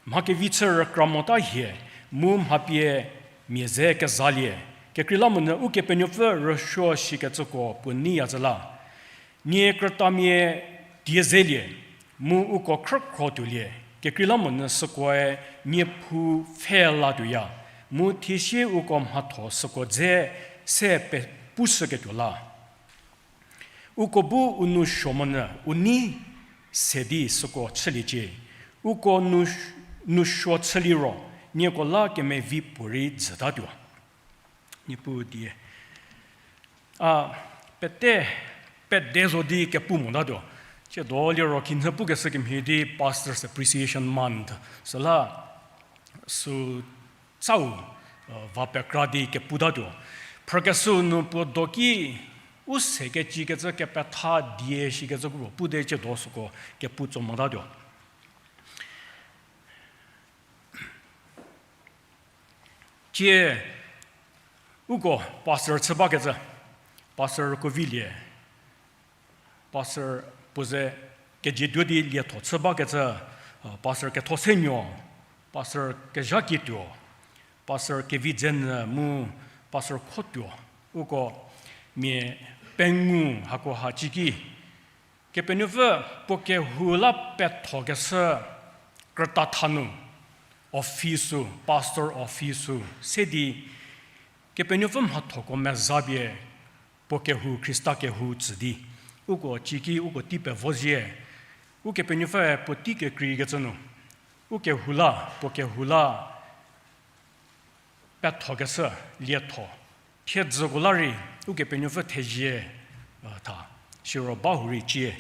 mha kevi chü rükra mota hie, mu mha pie mia ze kezalie. Kekreilamonyü Ukepenuopfü rüsuo shikecüko puo neiya zü la. Nie krütamia die zelie, mu uko khrükhro tuolie. Kekreilamonyü sükoe nie phou pfhe latuoya, mu thiesie uko mhatho süko dze se pe pushüketuo la. Uko bu u nou suo monyü u nei se di süko chüliecie. Uko nou, nou suo chüliro, nieko la kemevi puorei jütatuo. Niepuu die. A, pete, pede zo di kepu motatuo. Tsiedo liro khinhie pukeshü kemhie di Pastors Appreciation Month. Süla, sü sau, va pekra di keputatuo. Phrükeshüu nu puo do ki, u se kecikecü kepetha die shikecü kro pute ciedo süko kepu tso motatuo. Tie uko pastor chü bakecü, pastor Kovilie, pastor puo ze kejietuo di lietho chü bakecü, pastor Kethosenuo, pastor Kezhakietuo, pastor Kevidzenyü mu pastor Khotuo, uko mia pengou hako ha ciki Kepenuopfü puo kehou la pethokeshü krüta tha nu, officeu, pastor officeu se di, Kepenuopfü mhathoko meza pie puo kehou, Khrista kehou tsü di, uko ciki uko tei pevo zie, Ukepenuopfüe puotei kekreikecü nu, ukehou la, puo kehou la pethokeshü, lietho, thiedzüko la rei, Ukepenuopfü thezie tha, siro ba hurei cie,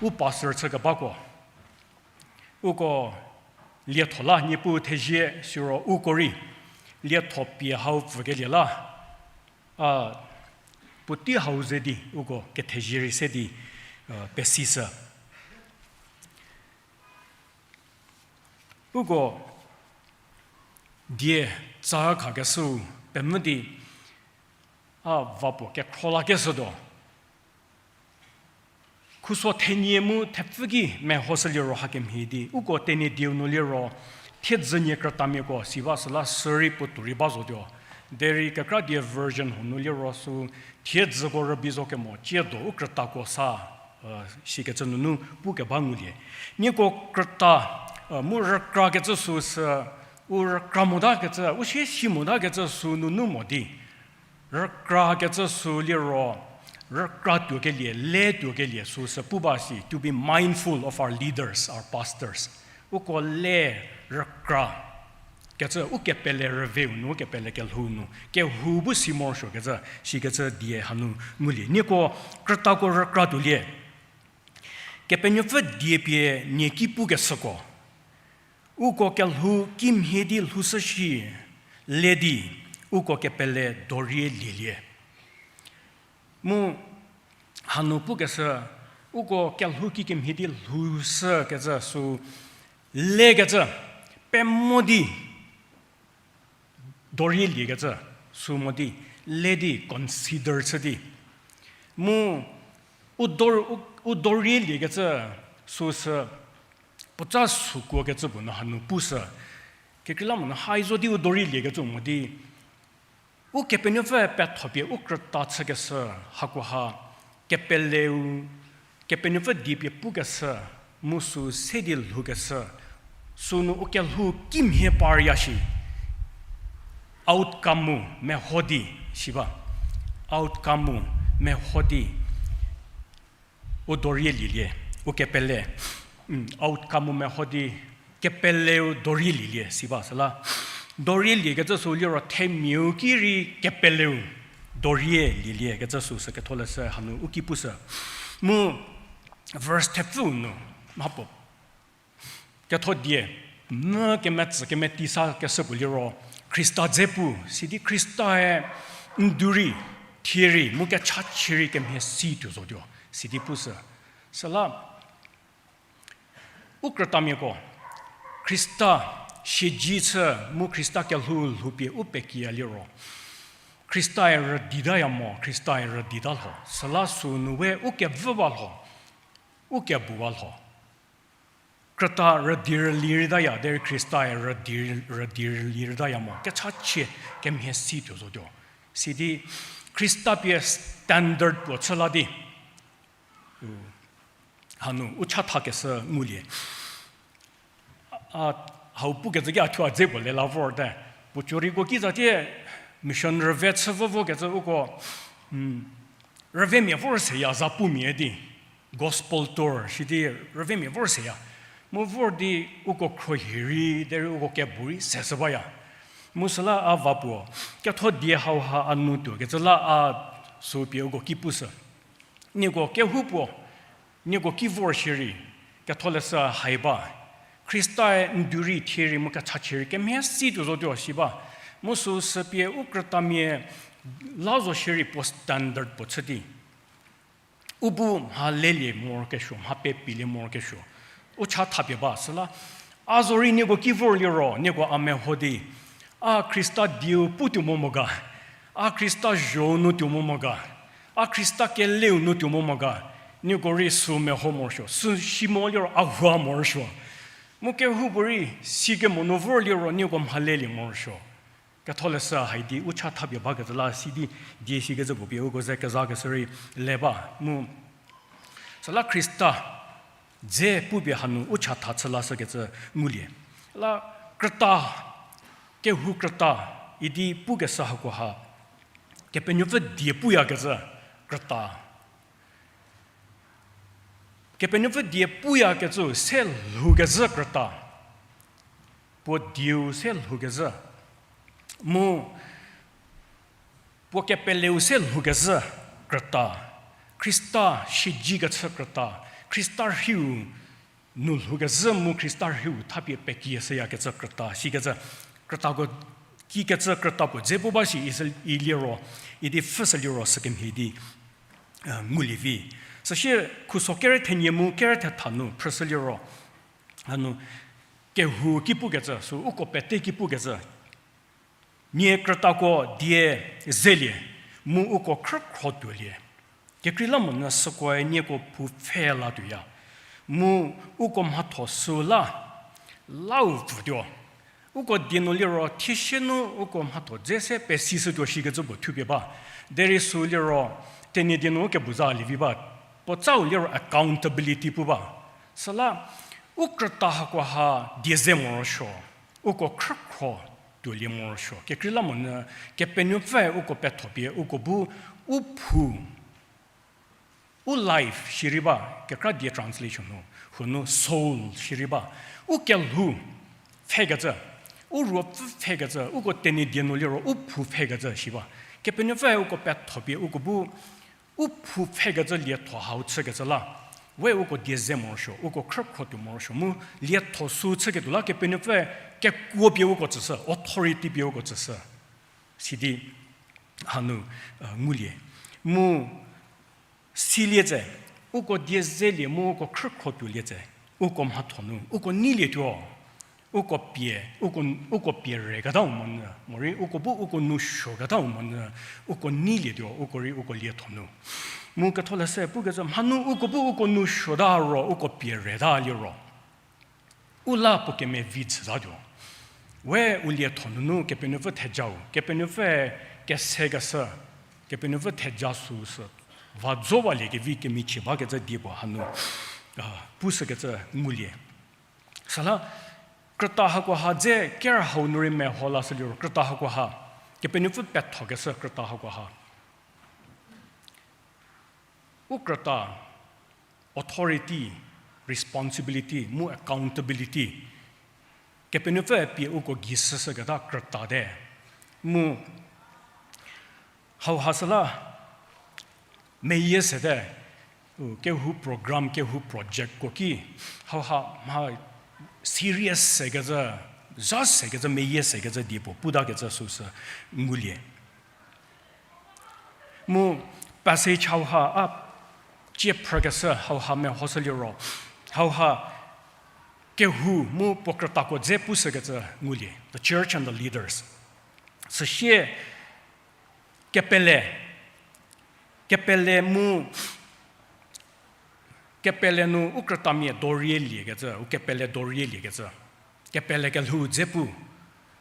u pastor chükebako, uko lietho la Niepuu thezie, siro uko rei lietho pie hau pfükelie la, a, puotei hau ze di uko kethezie rei se di pesishü. Uko die tsa khakeshüu pemvü di, a, va puo kekhro lakeshütuo. Khuso thenie mu thepfü ki mehoshü liro hakemhie di, uko Tenyidieu nu liro, thiedzü nie krütamiako si ba süla sürei puotou rei ba zotuo. Derei kekra die version huo nu liro sü thiedzüko rübei zo kemo ciedo u krütako sa, sikecü nunu pukeba ngulie. Nieko krüta, mu rükrakecü süu sü, u rükra motakecü, u sie si motakecü süu nunu mo di rükrakecü süu liro, rükra tuokelie, le tuokelie süu sü pu ba si, to be mindful of our leaders, our pastors. Uko le rükra kecü, u kepele rüveu nu, u kepele kelhou nu, kehou bu si morosuokecü, sikecü die hanu ngulie. Nieko krütako rükra tuolie. Kepenuopfü die pie nie ki pukeshüko, uko kelhou kimhie di lhoushü shi, le di uko kepele dorie lielie. Mu hanu pukeshü, uko kelhou kikemhie di lhoushükecü süu, lekecü, pemo di dorie liekecü süu mo di, le di consider chü di. Mu u dor-, u, u dorie liekecü süu sü, puotsa sükuokecü puo nu hanu pushü. Kekreilamonyü hai zo di u dorie liekecü mo di, Ukepenuopfü pethopie u krüta chükeshü, hakoha kepeleu, Kepenuopfü die pie pukeshü, mu süu se di lhoukeshü, sünu u kelhou kimhie parya shi, outcome-u meho di, si ba, outcome-u meho di, u dorie lielie, u kepele, outcome-u meho di, kepeleu dorie lielie, si ba, süla dorie liekecü süu liro themiau ki rei kepeleu dorie lielie kecü süu sü ketholeshü hanu u ki pushü. Mu verse thepfüu nu, mhapuo ketho die, mvü kemetsü kemetei sa keshü puo liro, Khrista dze pu, sidi Khristae ndu rei, thie rei, mu kechachie rei kemhie si tuo zotuo, sidi pushü. Süla, u krütamiako, Khrista siedze chü mu Khrista kelhou lhoupie u pekiya liro, Khristae rüditaya mo, Khristae rüdita lho, süla sünu we u kevüwa lho, u kebuwa lho. Krüta rüdi rüli rütaya, derei Khristae rüdi, rüdi rüli rütaya mo, kechachie kemhie si tuo zotuo. Sidi Khrista pie standard puo chü la di, u, hanu u chathakeshü ngulie. A, hau pukecü ki a thuo a dze puo lela vorte. Puo choriko ki zatie mission rüve chü vo vokecü uko, rüvemia vor seya, zapumia di, gospel tour sidi rüvemia vor seya. Mu vor di uko khruohi rei, derei uko kebu rei seshü baya. Mu süla a va puo, ketho die hauha a nu tuokecü la a süu pie uko ki pushü. Nieko kehoupuo, nieko ki vor shierei, ketholeshü hai ba, Khristae ndu rei thie rei mu kechachie rei kemhie si tuo zotuo si ba. Mu süu sü pie u krütamia la zo shierei puo standard puo chü di, u bu mha lelie morokesuo, mha pepilie morokesuo, u cha thapie ba. Süla a zorei nieko ki vorliro, nieko a meho di, a Khrista dieu pu tuo mo mo ga, a Khrista zhou nu tuo mo mo ga, a Khrista keleu nu tuo mo mo ga, nieko rei sü meho morosuo, sü si mo liro a hua morosuo. Mu kehoupuorei sikemo nu vorliro nieko mha lelie morosuo. Ketholeshü hai di u cha thapie bakecü la si di, die sikecü puo pie uko ze kezakeshü rei le ba mu. Süla Khrista dze pupie hanu u cha tha chü lashükecü ngulie. La krüta, kehou krüta idi pukeshü hakoha, Kepenuopfü die puyakecü krüta. Kepenuopfü die puyakecü se lhoukezhü krüta. Puo dieu se lhoukezhü. Mu puo kepeleu se lhoukezhü krüta. Khrista siedzekechü krüta. Khrista rhiu nu lhoukezhü mu Khrista rhiu thapie pekieshüyakecü krüta. Sikecü krütako, kikecü krüta puo dze pu ba shi isü-, iliro, idi pfhüshüliro sükemhie di, ngulie vi. Süsie khuso kere thenie mu kere thetha nu phrüshüliro, hanu kehou ki pukecü, sü uko pete ki pukecü, nie krütako die zelie, mu uko khrükhro tuolie. Kekreilamonyü sükoe nieko phou pfhe la tuoya. Mu uko mhatho süu la, lau pfütuo. Uko die nu liro thiesie nu uko mhatho dze se pesishütuo shikecü puo thupie ba. Derei sü liro, Tenyidie nu ukebu za lievi ba. Puo tsau liro accountability pu ba. Süla, u krüta hakoha die ze morosuo, uko khrükhro tuolie morosuo. Kekreilamonyü Kepenuopfüe uko pethopie uko bu u phou, u life shierei ba, kekra die translation nu, huo nu soul shierei ba. U kelhou pfhekecü, u ruopfü pfhekecü, uko Tenyidie nu liro u phou pfhekecü shi ba. Kepenuopfüe uko pethopie uko bu u phou pfhekecü lietho hau chükecü la, we uko die ze morosuo, uko khrükhro tuo morosuo mu lietho sü chüketuo la Kepenuopfüe kekuo pie uko tsüshü, authority pie uko tsüshü. Sidi hanu, ngulie. Mu silie tse, uko die zelie mu uko khrükhro tuolie tse, uko mhatho nu uko neilietuo, uko pie, uko, uko pie reketau monyü, morei uko bu uko nou suoketau monyü, uko neilietuo, uko rei uko lietho nu. Mu ketholeshü pukecü mhanu uko bu uko nou suota ro, uko pie reta liro, u la puo kemevi chütatuo. We u lietho nunu Kepenuopfü thejau, Kepenuopfü kesekeshü, Kepenuopfü theja süu sü va zowalie kevi kemichie bakecü die puo hanu, pushükecü ngulie. Süla, krüta hakoha dze ker hau nu rei meho lashüliro, krüta hakoha, Kepenuopfü pethokeshü krüta hakoha, u krüta, authority, responsibility mu accountability, Kepenuopfü pie uko gei shüshüketa krüta te. Mu hauha süla meyie sete, u kehou program, kehou projectko ki, hauha mha serious sekecü, zha sekecü, meyie sekecü die puo putakecü süsü ngulie. Mu passage hauha a cie phrükeshü hauha mehoshüliro, hauha kehou mu puo krütako dze pushükecü ngulie, the church and the leaders. Süsie kepele, kepele mu, kepele nu u krütamia dorie liekecü, u kepele dorie liekecü, kepele kelhou dze pu,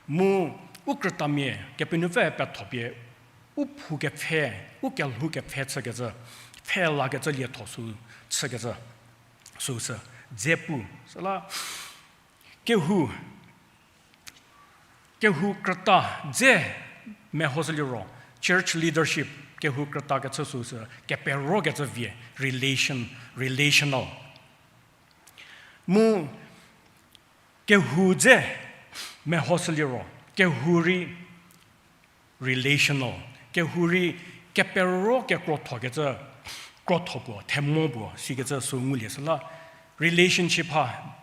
mu u krütamia Kepenuopfü pethopie, u phou kepfhe, u kelhou kepfhe chükecü, pfhe lakecü lietho sü chükecü, süsü dze pu. Süla kehou, kehou krüta dze mehoshüliro, church leadership, kehou krüta kechü süsü keperokecü vie, relation, relational. Mu kehou dze mehoshüliro, kehou rei relational, kehou rei kepero kekrothokecü, krotho puo, themo puo, sikecü sü ngulie süla, relationship ha,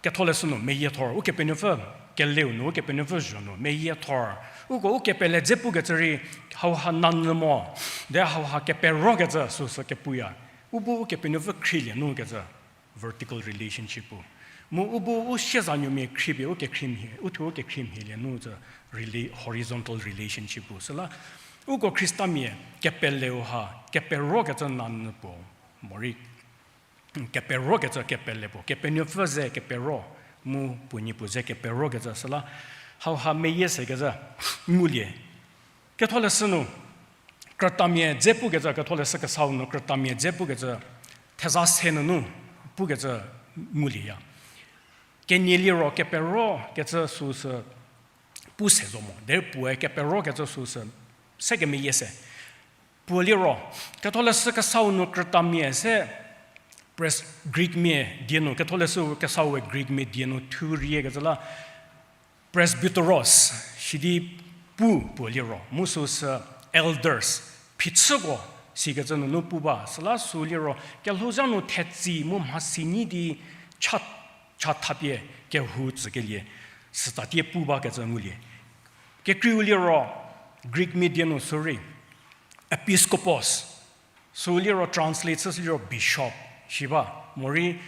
Ketholeshü nu meyiethor, Ukepenuopfü keleu nu, Ukepenuopfü zho nu meyiethor. Uko ukepele dze pukecü rei, hauha nanyü mo, de hauha keperokecü süsü kepuya. U bu Ukepenuopfü khrielie nu kecü vertical relationship pu. Mu u bu u siezanuomia khriepie u kekhrie mhie, uthuo u kekhrie mhielie nu zü rela-, horizontal relationship pu. Süla uko Khristamia kepeleu ha, keperokecü nanyü puo, morei, keperokecü kepele puo, Kepenuopfü ze kepero, mu puo niepu ze keperokecü süla, hauha meyie sekecü ngulie. Ketholeshü nu, krütamia dze pukecü, Ketholeshü Kesau nu krütamia dze pukecü, theza se nunu pukecü ngulieya. Kenie liro kepero kecü süsü pu se zo mo. Derei puoe kepero kecü süsü se kemeyie se. Puo liro, Ketholeshü Kesau nu krütamia se, pres-, Greek mia die nu, Ketholeshü Kesau we Greek mia die nu thu riekecü la, presbyteros, sidi pu puo liro, mu süsü elders, phichüko, sikecü nunu pu ba, süla sü liro, kelhouzha nu thetsi mu mhasi nyi di cha, chathapie kehou tsükelie, sütatie pu bakecü ngulie. Kekreiu liro, Greek mia die nu sürei, episkopos, sü liro translate chüshü liro bishop, shi ba, morei,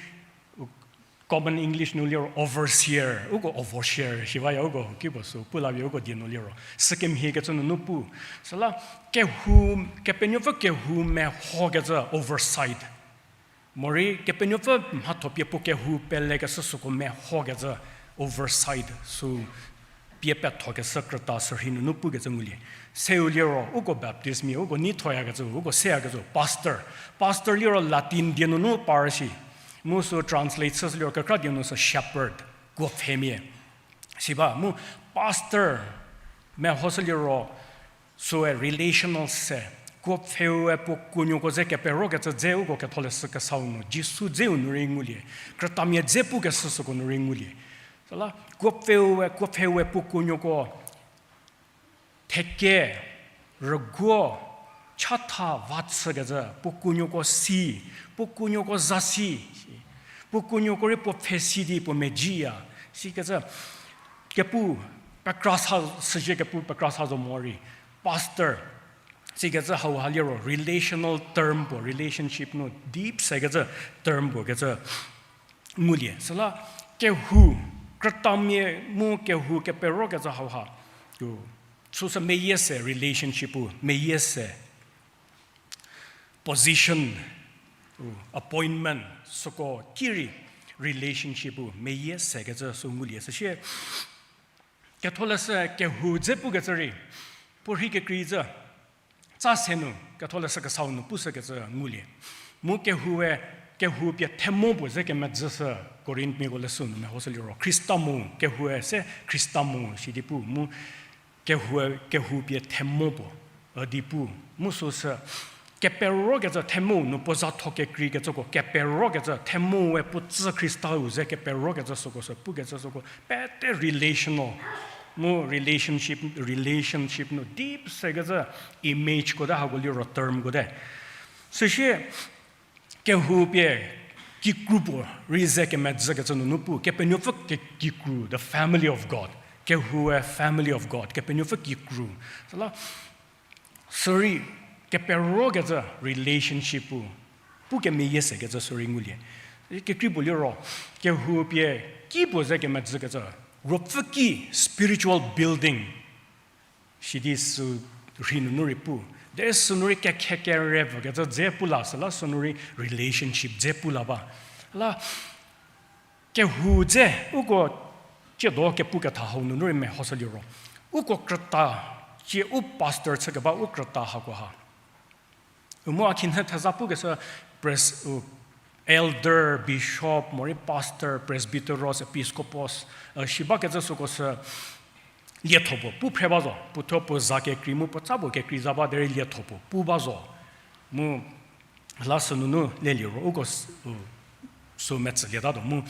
common English nu liro overseer, uko overseer, shi baya uko kipuo sü pu lapie uko die nu liro. Sükemhie kecü nunu pu. Süla kehou, Kepenuopfü kehou mehokecü oversight. Morei Kepenuopfü mhatho pie puo kehou pelekeshü süko mehokecü oversight sü pie pethokeshü krüta sürhei nunu pukecü ngulie. Seu liro, uko Baptist mia, uko neithoyakecü, uko seyakecü, pastor. Pastor liro Latin die nunu par shi. Mu sü translate chüshü liro kekra die nu sü shepherd, kuopfhemia. Si ba, mu pastor mehoshü liro, süe relational se, kuopfheue puo kuonuoko ze keperokecü dze uko Ketholeshü Kesau nu, Jisu dzeu nu rei ngulie, krütamia dze pukeshü süko nu rei ngulie. Süla, kuopfheue, kuopfheue puo kuonuoko, theke, rüguo, chatha va chükecü, puo kuonuoko si, puo kuonuoko za si, puo kuonuoko rei puo pfhe si di puo medziya, sikecü, kepu pekra sa, süzhie kepu pekra sa zo morei, pastor, sikecü hauha liro relational term puo, relationship nu deep sekecü term puo kecü ngulie. Süla kehou, krütamia mu kehou keperokecü hauha, u, süsü meyie se relationship-u, meyie se position, u, appointment, süko ki rei relationship-u meyie sekecü sü ngulie. Süsie, Ketholeshü kehou dze pukecü rei, puo rhei kekreicü, tsa se nu, Ketholeshü Kesau nu pushükecü ngulie. Mu kehoue, kehou pie themo puo ze kemedzüshü Korinthmiako leshü nu mehoshü liro. Khrista mu, kehoue se Khrista mu, sidi pu, mu kehoue, kehou pie themo puo, üdi pu, mu süsü, keperokecü themou nu puo zatho kekreikecüko, keperokecü themoue puo tsü Khrista-u ze keperokecü süko sü, pukecü süko, pete relational, mu relationship, relationship nu deep sekecü imageko te hako liro termko te. Süsie, kehou pie kikru puo rei ze kemedzükecü nunu pu, Kepenuopfü ke-, kikru, the family of God. Kehoue family of God, Kepenuopfü kikru. Süla, sürei, keperokecü relationship-u, pu kemeyie sekecü sürei ngulie. Kekrei puo liro, kehou pie ki puo ze kemedzükecü, ruopfü ki spiritual building. Sidi sü rhei nunu rei pu. Derei sünu rei kekhe kere vükecü dze pu la, süla sünu rei relationship dze pu la ba. La, kehou dze, uko tsiedo kepu ketha hau nunu rei mehoshü liro. Uko krüta, tsie u pastor chükeba u krüta hako ha. U mu a khinhie theza pukeshü pres-, u, elder, bishop, morei pastor, presbyteros, episkopos, e, shi bakecü süko sü lietho puo pu phre ba zo, puothuo puo za kekrei mu puo tsa puo kekrei za ba derei lietho puo pu ba zo. Mu la sünunu leliro uko s-, u, sü metsülietatuo mu.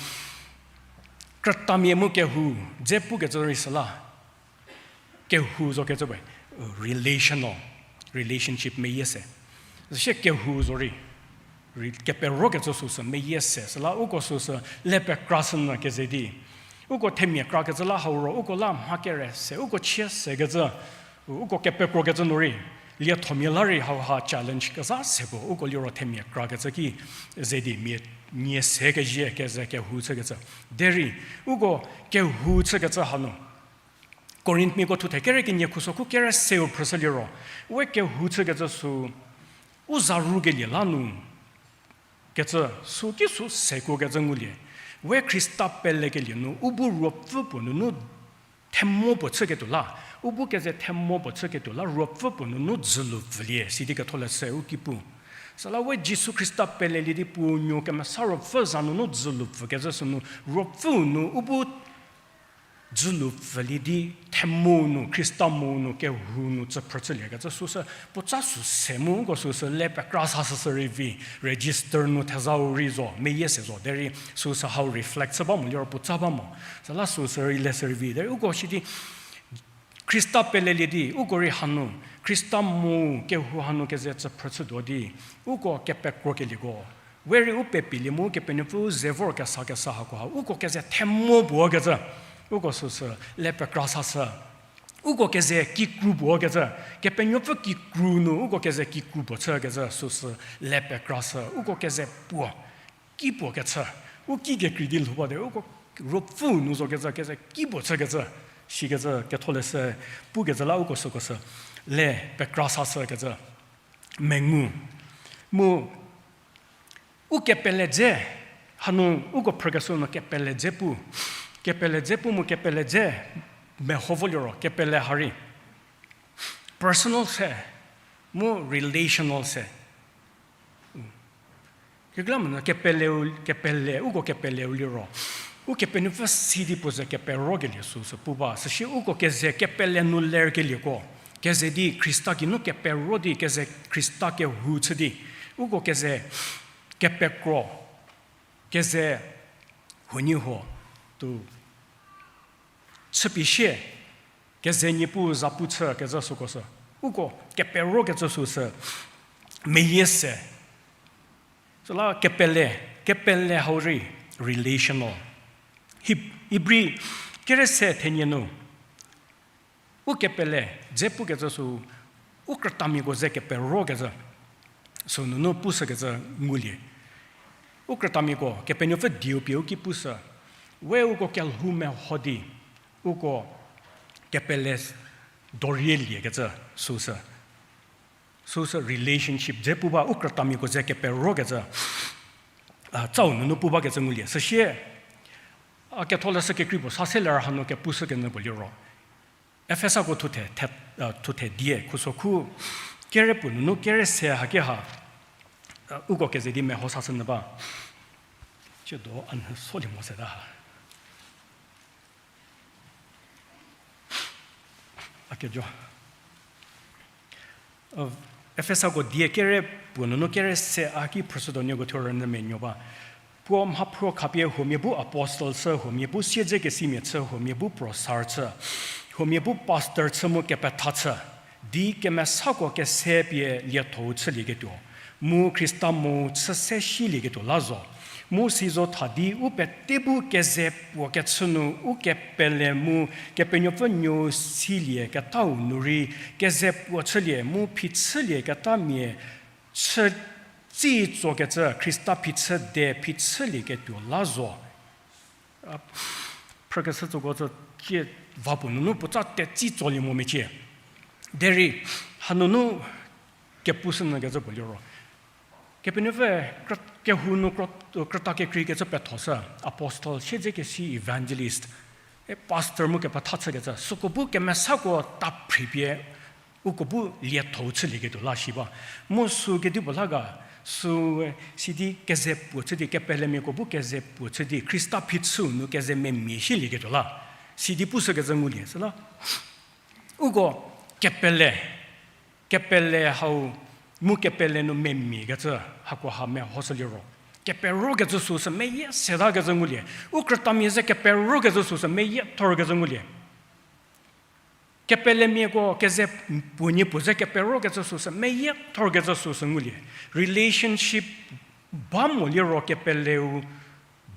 Krütamia mu kehou dze pukecü rei süla. Kehou zokecü we, relational, relationship meyie se. Süsie kehou zo rei. Keperokecü süsü meyie se, süla uko süsü le pekra shünyü keze di. Uko themia krakecü la hau ro, uko la mha kere se, uko chie sekecü, uko kepekrokecü nu rei, liethomia la rei hauha challenge kezha se puo, uko liro themia krakecü ki ze di mia nie se kezie keze kehou chükecü. Derei, uko kehou chükecü hanu. Korinthmiako thuthe kere kenie khusokhu kere seu phrüshü liro, we kehou chükecü sü, u za rukelie la nu kecü sü ki sü sekuokecü ngulie. We Khrista pelekelie nu, u bu ruopfü puo nunu themo puo chüketuo la, u bu keze themo puo chüketuo la, ruopfü puo nunu dzülu pfülie, sidi ketholeshü u ki pu. Süla we Jisu Khrista pelelie di puo nuo kemesa ruopfü za nunu dzülu pfükecü sünu, ruopfüu nu u bu dzülu pfülie di themo nu, Khrista mo nu, kehou nu, tsüphrü chüliekecü süsü, puotsa sü se mu, uko süsü le pekra sa süsü rei vi, register nu thezau rei zo, meyie se zo, derei süsü hau reflect chü ba mo, liro puotsa ba mo. Süla süsü rei le sü rei vi, derei uko shi di, Khrista pelelie di, uko rei hanu, Khrista mu kehou hanu keze tsüphrü chütuo di, uko kepekrokelieko. We rei u pepilie mu Kepenuopfü u ze vor kesa kesa hakoha, uko keze themo puo kecü. Uko süsü le pekra sa sü. Uko keze kikru puo kecü. Kepenuopfü kikru nu, uko keze kikru puo chükecü süsü le pekra sü. Uko keze puo. Ki puo kecü. U ki kekrei di lhou ba de, uko ruopfü nu zo kecü, keze ki puo chükecü. Shikecü ketholeshü, pukecü la uko süko sü. Le pekra sa sükecü. Mengu. Mu u kepele dze, hanu uko phrükeshü nu kepele dze pu. Kepele dze pu mu kepele dze meho vo liro, kepele ha rei personal se, mu relational se. Kekreilamonyü kepele, kepele, uko kepeleu liro. Ukepenuopfü si di puo ze keperokelie süsü pu ba. Süsie uko keze kepele nu lerkelieko. Keze di Khrista geinu kepero di keze Khrista kehou chü di. Uko keze kepekro. Keze huoniehuo tu chüpie sie, keze niepuu zapu chü kecü süko sü. Uko keperokecü süsü meyie se. Süla kepele, kepele hau rei relational. Hib-, Ibri kere se thenie nu. U kepele dze pukecü sü, u krütamiako ze keperokecü sü nunu pushükecü ngulie. U krütamiako, Kepenuopfü dieu pie u ki pushü. We uko kelhou meho di, uko kepele dorie liekecü süsü. Süsü relationship dze pu ba u krütamiako ze keperokecü, a, tsau nunu pu bakecü ngulie. Süsie, a, ketholeshü kekrei puo sa se ler hanu kepushü kenyü puo liro. Efesako thuthe, the, a, thuthe die, khusokhu, kere puo nunu kere se haki ha, a, uko keze di meho sashünyü ba. Ciedo a nhü solie mo seta ha. A kejo. Efesako die kere puo nunu kere se a ki phrüshütuo nieko thuo rünyü menuo ba. Puo mhaphruo khapie huomia bu apostle chü, huomia bu siedzekesimia chü, huomia bu professor chü, huomia bu pastor chü mu kepetha chü, di kemesako kese pie lietho-u chülieketuo, mu Khrista mo chü se silieketuo la zo. Mu si zo tha di u pete bu keze puo kechü nu u kepele mu Kepenuopfü nuou silie ketau nu rei keze puo chülie mu phichülie ketamia chü tsi tsokecü Khrista phichü de phichülieketuo la zo. A, phrükeshü tsoko tsü cie va puo nunu puotsa tetsi tsolie mo mecie. Derei hanunu kepushünyü kecü puo liro. Kepenuopfü krü-, kehou nu krü-, krüta kekreikecü petho sü, apostle, siedzekesi evangelist, e pastor mu kepetha chükecü, süko bu kemesako ta phripie, uko bu lietho-u chülieketuo la shi ba. Mu sü kedipuo la ga, sü, e, sidi keze puo chü di, kepelemiako bu keze puo chü di, Khrista phichüu nu keze memia silieketuo la. Sidi pushükecü ngulie, süla. Uko kepele, kepele hau, mu kepele nu memiakecü, hako ha mehoshü liro. Keperokecü süsü meyie setakecü ngulie. U krütamia ze keperokecü süsü meyie thorkecü ngulie. Kepelemiako keze puonie puo ze keperokecü süsü meyie thorkecü süsü ngulie. Relationship ba mo liro kepeleu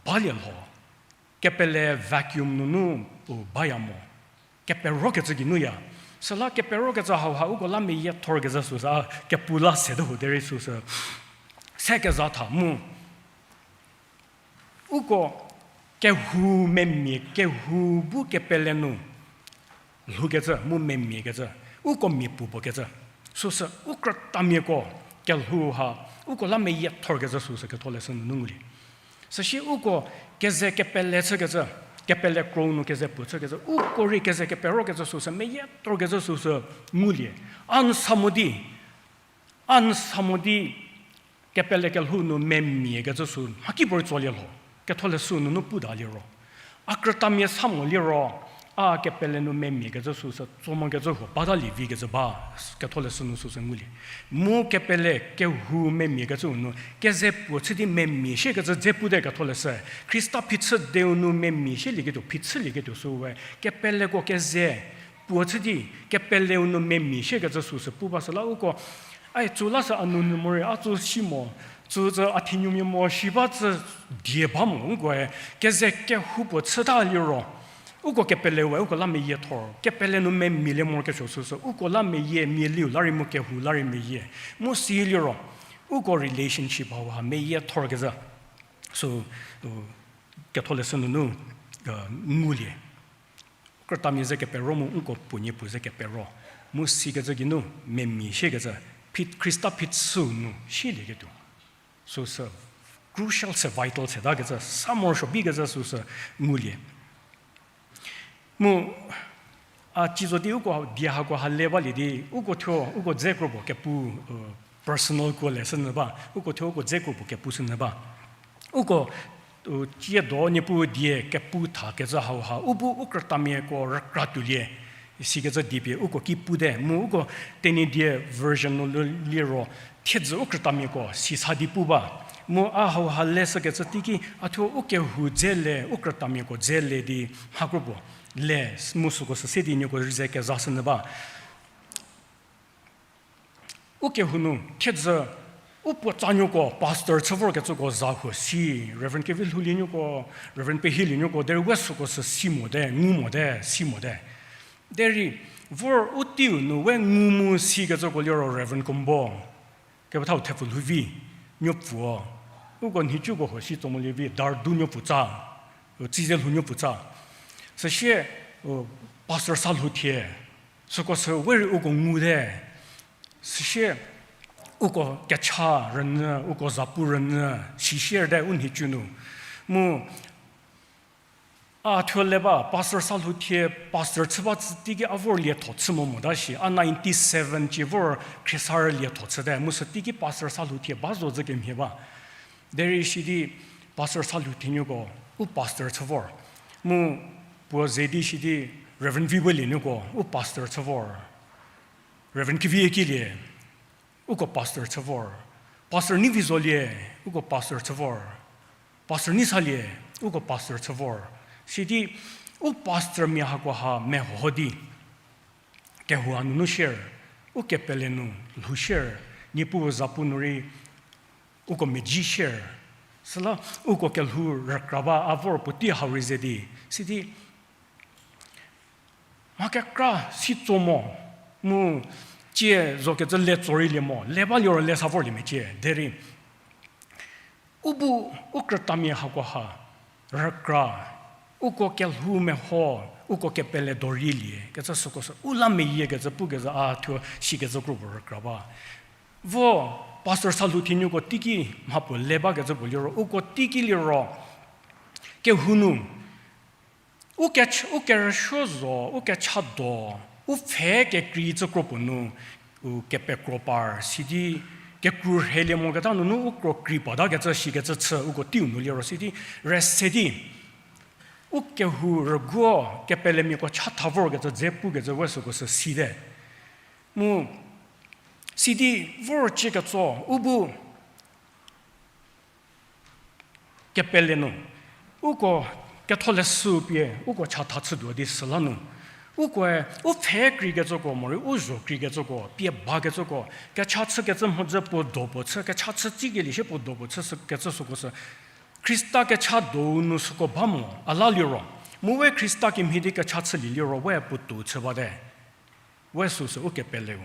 balie lho. Kepele vacuum nunu u baya mo. Keperokecü geinuya. Süla keperokecü hauha uko la meyiethorkezhü süsü, a, kepu la sede ho derei süsü. Se keza tha mu. Uko kehou memia, kehou bu kepele nu lhoukecü, mu memiakecü, uko mia puo puo kecü. Süsü, u krütamiako kelhou ha, uko la meyiethorkezhü süsü ketholeshü nunu ngulie. Süsie uko keze kepele chükecü, kepele krou nu keze puo chükecü, uko rei keze keperokecü süsü, meyietorkezhü süsü ngulie. A n sa mo di, a n sa mo di, kepele kelhou nu memiakecü sü, mhakipuorei tsolie lho, ketholeshü nunu puta liro. A krütamia sa mo liro, a kepele nu memiakecü süsü, tso mokecü huo, batalie vikecü ba, ketholeshü nu süsü ngulie. Mu kepele kehou memiakecü nu, keze puo chü di memia shiekecü dze pute ketholeshü. Khrista phichü deu nu memia shielieketuo, phichülieketuo süwe, kepeleko keze puo chü di, kepeleu nu memia shiekecü süsü pu ba süla uko, ai, tsü la sü a nou nu morei, a tsü si mo, tsü tsü a thinuomia mo shi ba tsü die ba mo, ukoe, keze kehoupuo chüta liro, uko kepele we, uko la meyiethor, kepele nu memialie morokesuo süsü, uko la meyie, mialiu la rei mu kehou la rei meyie, mu si liro, uko relationship hauha meyiethorkezhü. Sü, u, ketholeshü nunu, u, ngulie. Krütamia ze kepero mu nko puo niepu ze kepero. Mu sikecü geinu, memia shiekecü, phi-, Khrista phichüu nu shielieketuo. Süsü, crucial se vital setakecü, sa morosuo bikecü süsü ngulie. Mu, a, ci zo di uko die hako ha le balie di, uko thuo, uko dze kro puo kepu, u, personal ko leshü nyü ba, uko thuo uko dze kro puo kepushü nyü ba. Uko, u, cie do Niepuu die kepu thakecü hauha, u bu u krütamiako rükra tuolie, sikecü dipie uko ki pute, mu uko Tenyidie version nu liro, thiedzü u krütamiako sisa di pu ba. Mu a hauha leshükecü teiki, a thuo u kehou dze le, u krütamiako dze le di mha kro puo le, mu süko sü se di nieko rei ze kezashü nyü ba. U kehou nu thiedzü u puotsanuoko pastor chü vorkecüko za huo si, Reverend Kevilhoulienuoko, Reverend Pehilienuoko, derei we süko sü si mote, ngu mote, si mote. Derei vor u teiu nu we ngu mu sikecüko liro Reverend Kombo, kepethau Thepfulhouvi nuopfuo, uko nhicuko huo si tso molie vi, Dardu nuopfutsa, u Tsizelhou nuopfutsa. Süsie, u, Pastor Salhouthie, süko sü we rei uko ngute. Süsie uko kecha rünyü, uko zapu rünyü, sisierte u nhicu nu. Mu a thuo le ba, Pastor Salhouthie, pastor chü ba tsü teiki a vor lietho chü mo mota shi, a ninety-seven cie vor khriesarü lietho chüte, mu sü teiki Pastor Salhouthie ba zo zhü kemhie ba. Derei sidi Pastor Salhouthienuoko, u pastor chü vor. Mu puo ze di sidi Reverend Viwelienuoko, u pastor chü vor. Reverend Keviekilie, uko pastor chü vor. Pastor Nivizolie, uko pastor chü vor. Pastor Nisalie, uko pastor chü vor. Sidi u pastormia hakoha mehoho di kehou a nunu shier, u kepele nu lhou shier, Niepuu zapu nu rei uko meji shier. Süla uko kelhou rükra ba a vor puotei hau rei ze di, sidi mha kekra si tso mo, mu cie zokecü le tso rei lie mo, le ba liro le sa vorlie mecie derei u bu u krütamia hakoha rükra, uko kelhou meho, uko kepele dorielie kecü süko sü u la meyiekecü pukezhü a thuo sikecü kro puo rükra ba. Vo Pastor Salhouthienuoko teiki mha puo le bakecü puo liro, uko teiki liro kehou nu u kech-, u kerüsuo zo, u kecha do, u pfhe kekrei cü kro puo nu, u kepekro par, sidi kekru rhelie moketa nunu u kro krei patakecü shikecü chü uko teiu nu liro sidi, rüse di u kehou rüguo kepelemiako chatha vorkecü dze pukecü we süko sü site. Mu sidi vor cie ketso u bu kepele nu, uko ketholeshü pie uko chatha chütuo di süla nu, Ukoe, u pfhe kreikecüko morei u zho kreikecüko, pie bakecüko, kecha chükecü mhodzü puo do puo chü, kecha chü tsikelie shie puo do puo chü sü, kecü süko sü, Khrista kecha dou nu süko ba mo, a la liro. Mu we Khrista kemhie di kecha chülie liro, we puotou chü bate. We süsü u kepeleu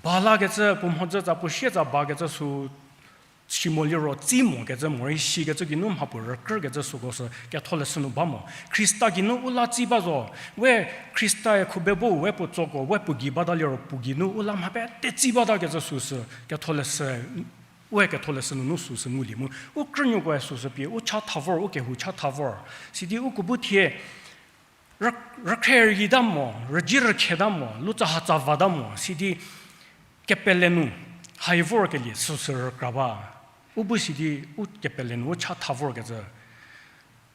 ba lakecü, puo mhodzü tsa puo sie tsa bakecü sü si mo liro, tsi mokecü morei sikecü geinu mha puo rükrükecü süko sü ketholeshü nu ba mo. Khrista geinu u la tsi ba zo, we Khristae khubebo we puo tsoko, we puo gei bata liro puo geinu u la mha pete tsi batakecü süsü ketholeshü, we ketholeshü nunu süsü ngulie mu. U krünuokoe süsü pie u chatha vor, u kehou chatha vor. Sidi uko bu thie rü-, rükhre rüyita mo, rüji rükheta mo, lutsahatsa vata mo, sidi kepele nu hai vorkelie süsü rükra ba. U bu sidi u kepele nu u chatha vorkecü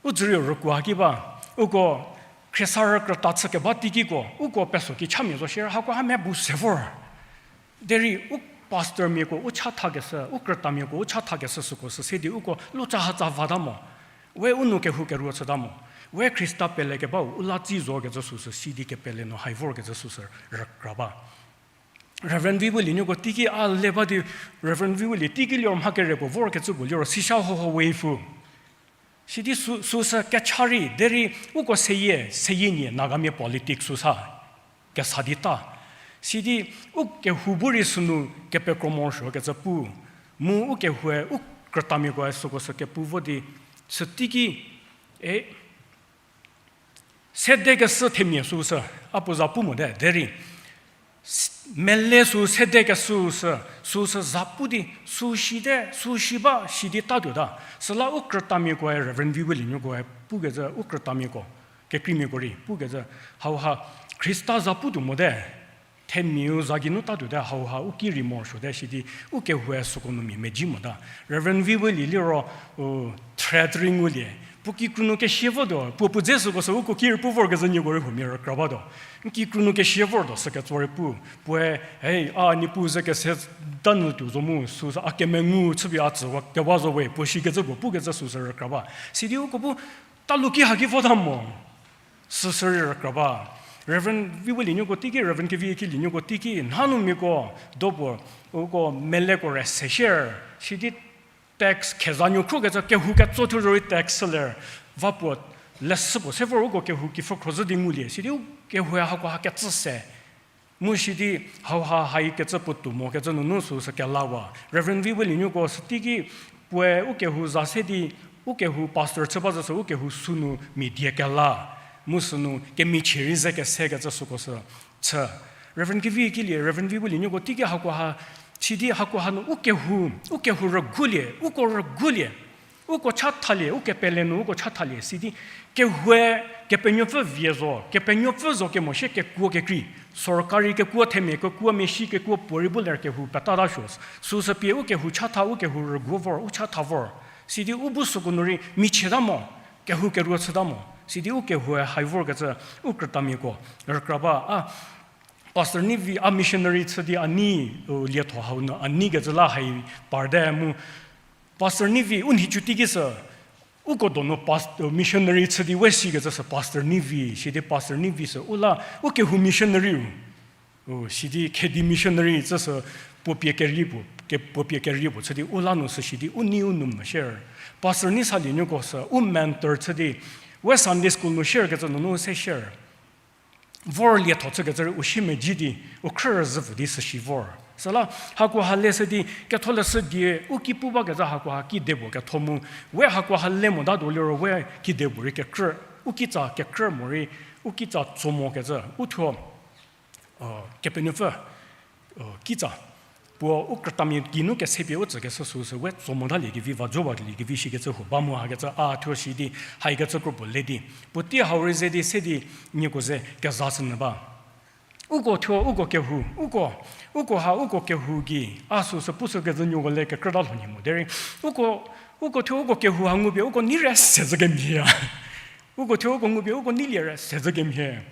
u dzürieu rükuo haki ba. Uko khriesa rükrüta chükeba teikiko uko peso ki chamia zo shie, hako ha mia bu se vor. Derei u pastormiako u chathakeshü, u krütamiako u chathakeshü süko sü se di uko lutsahatsa vata mo. We u nou kehou keruo chüta mo. We Khrista pelekebau u la tsi zokecü süsü sidi kepele nu hai vorkecü süsü rükra ba. Reverend Viweli nuoko teiki a le ba di, Reverend Viweli teiki liro mha kere puo vorkecü puo liro sisha hoho we pu. Sidi sü-, süsü kecha rei, derei uko seyie, seyie nie Nagamia politics süsa kesa di ta. Sidi u kehou bu rei sünu kepekro morosuokecü pu. Mu u kehoue, u krütamiakoe süko sü kepu vo di, sü teiki, e, sedekeshü themia süsü, a puo za pu mote, derei, s-, mele sü sedekeshü sü, süsü za pu di, sü shite, sü shi ba, shi di tatuota. Süla u krütamiakoe, Reverend Viweli nuokoe pukecü, u krütamiako, kekreimiako rei pukecü, hauha Khrista za putuo mote, themiau za geinu tatuote, hauha u ki rei morosuote, shi di u kehoue süko nu mia meji mota. Reverend Viweli liro, u, threat rei ngulie. Puo kikru nu kesia votuo, puo puo dze süko sü uko ki rei pu vorkezhü nieko rei huomia rükra batuo. N kikru nu kesia vortuo süketso rei pu. Puoe, hei, a Niepuu ze kese danu tuo zo mu, süsü a kemengu chüpie a tsüwa kewa zo we, puo shikecü puo pukecü süsü rükra ba. Sidi uko bu talu ki haki vota mo. Süsü rei rükra ba. Reverend Viweli nuoko teiki, Reverend Kevikieli nuoko teiki, nhanu miako, dopuo, uko meleko re se share, sidi tax kheza nuo khrokecü kehou ketso thuo zorei tax süler, va puo, leshü puo se vor uko kehou kipfhü khro zhü di ngulie, sidi u kehoue hako ha kecü se. Mu sidi hauha haikecü puotou mokecü nunu süsü kelawa. Reverend Viweli nuoko sü teiki puoe u kehou za se di, u kehou pastor chü ba zü sü u kehou sünu mia die kela. Mu sünu kemichie rei ze kesekecü süko sü chü. Reverend Kevikieli, Reverend Viweli nuoko teiki hakoha, sidi hakoha nu u kehou, u kehou rüguolie, uko rüguolie. Uko chathalie, u kepele nu uko chathalie, sidi kehoue Kepenuopfü vie zo, Kepenuopfü zo kemo shie kekuo kekrei. Sorkari kekuo, themia kekuo, meshi kekuo puorei bu ler kehou petata suo. Süsü pie u kehou chatha, u kehou rüguo vor, u chatha vor. Sidi u bu süko nu rei michieta mo, kehou keruo chüta mo. Sidi u kehoue hai vorkecü, u krütamiako rükra ba, a, Pastor Nivi a missionary chü di a nei, u, lietho hau nu a neikecü la hai parte mu. Pastor Nivi u nhicu teiki sü, uko donu past-, missionary chü di we sikecü sü Pastor Nivi, sidi Pastor Nivi sü u la, u kehou missionary-u. U, sidi Khedi missionary tsü sü puo pie kerie puo, ke-, puo pie kerie puo chü di u la nu sü sidi u nei u nu mo share. Pastor Nisalie nuoko sü u mentor chü di, we Sunday school nu sharekecü nunu se share. Vor lietho chükecü rei u siemedzi di, u khrü rüzhü pfü di süsi vor. Süla, hakoha leshü di, ketholeshü die, u ki pu bakezha hakoha kidepuo ketho mu, we hakoha le motatuo liro we kidepuo rei kekrü, u kitsa kekrü morei, u kitsa tso mokecü, u thuo, Kepenuopfü, kitsa, puo u krütamia geinu kesepie u tsükeshü süsü we tso motaliekevi, va jobaliekevi shikecü huo ba mu hakecü a thuo shi di, haikecü kropuo le di, puotei hau rei ze di se di, nieko ze kezashünyü ba. Uko thuo, uko kehou, uko, uko ha, uko kehou gei, a süsü pushükecü nieko le kekrüta lhonyi mo derei, uko, uko thuo, uko kehou ha ngupie, uko nei rei sezhü kemhie ya. Uko thuo, uko ngupie, uko neilie rei sezhü kemhie.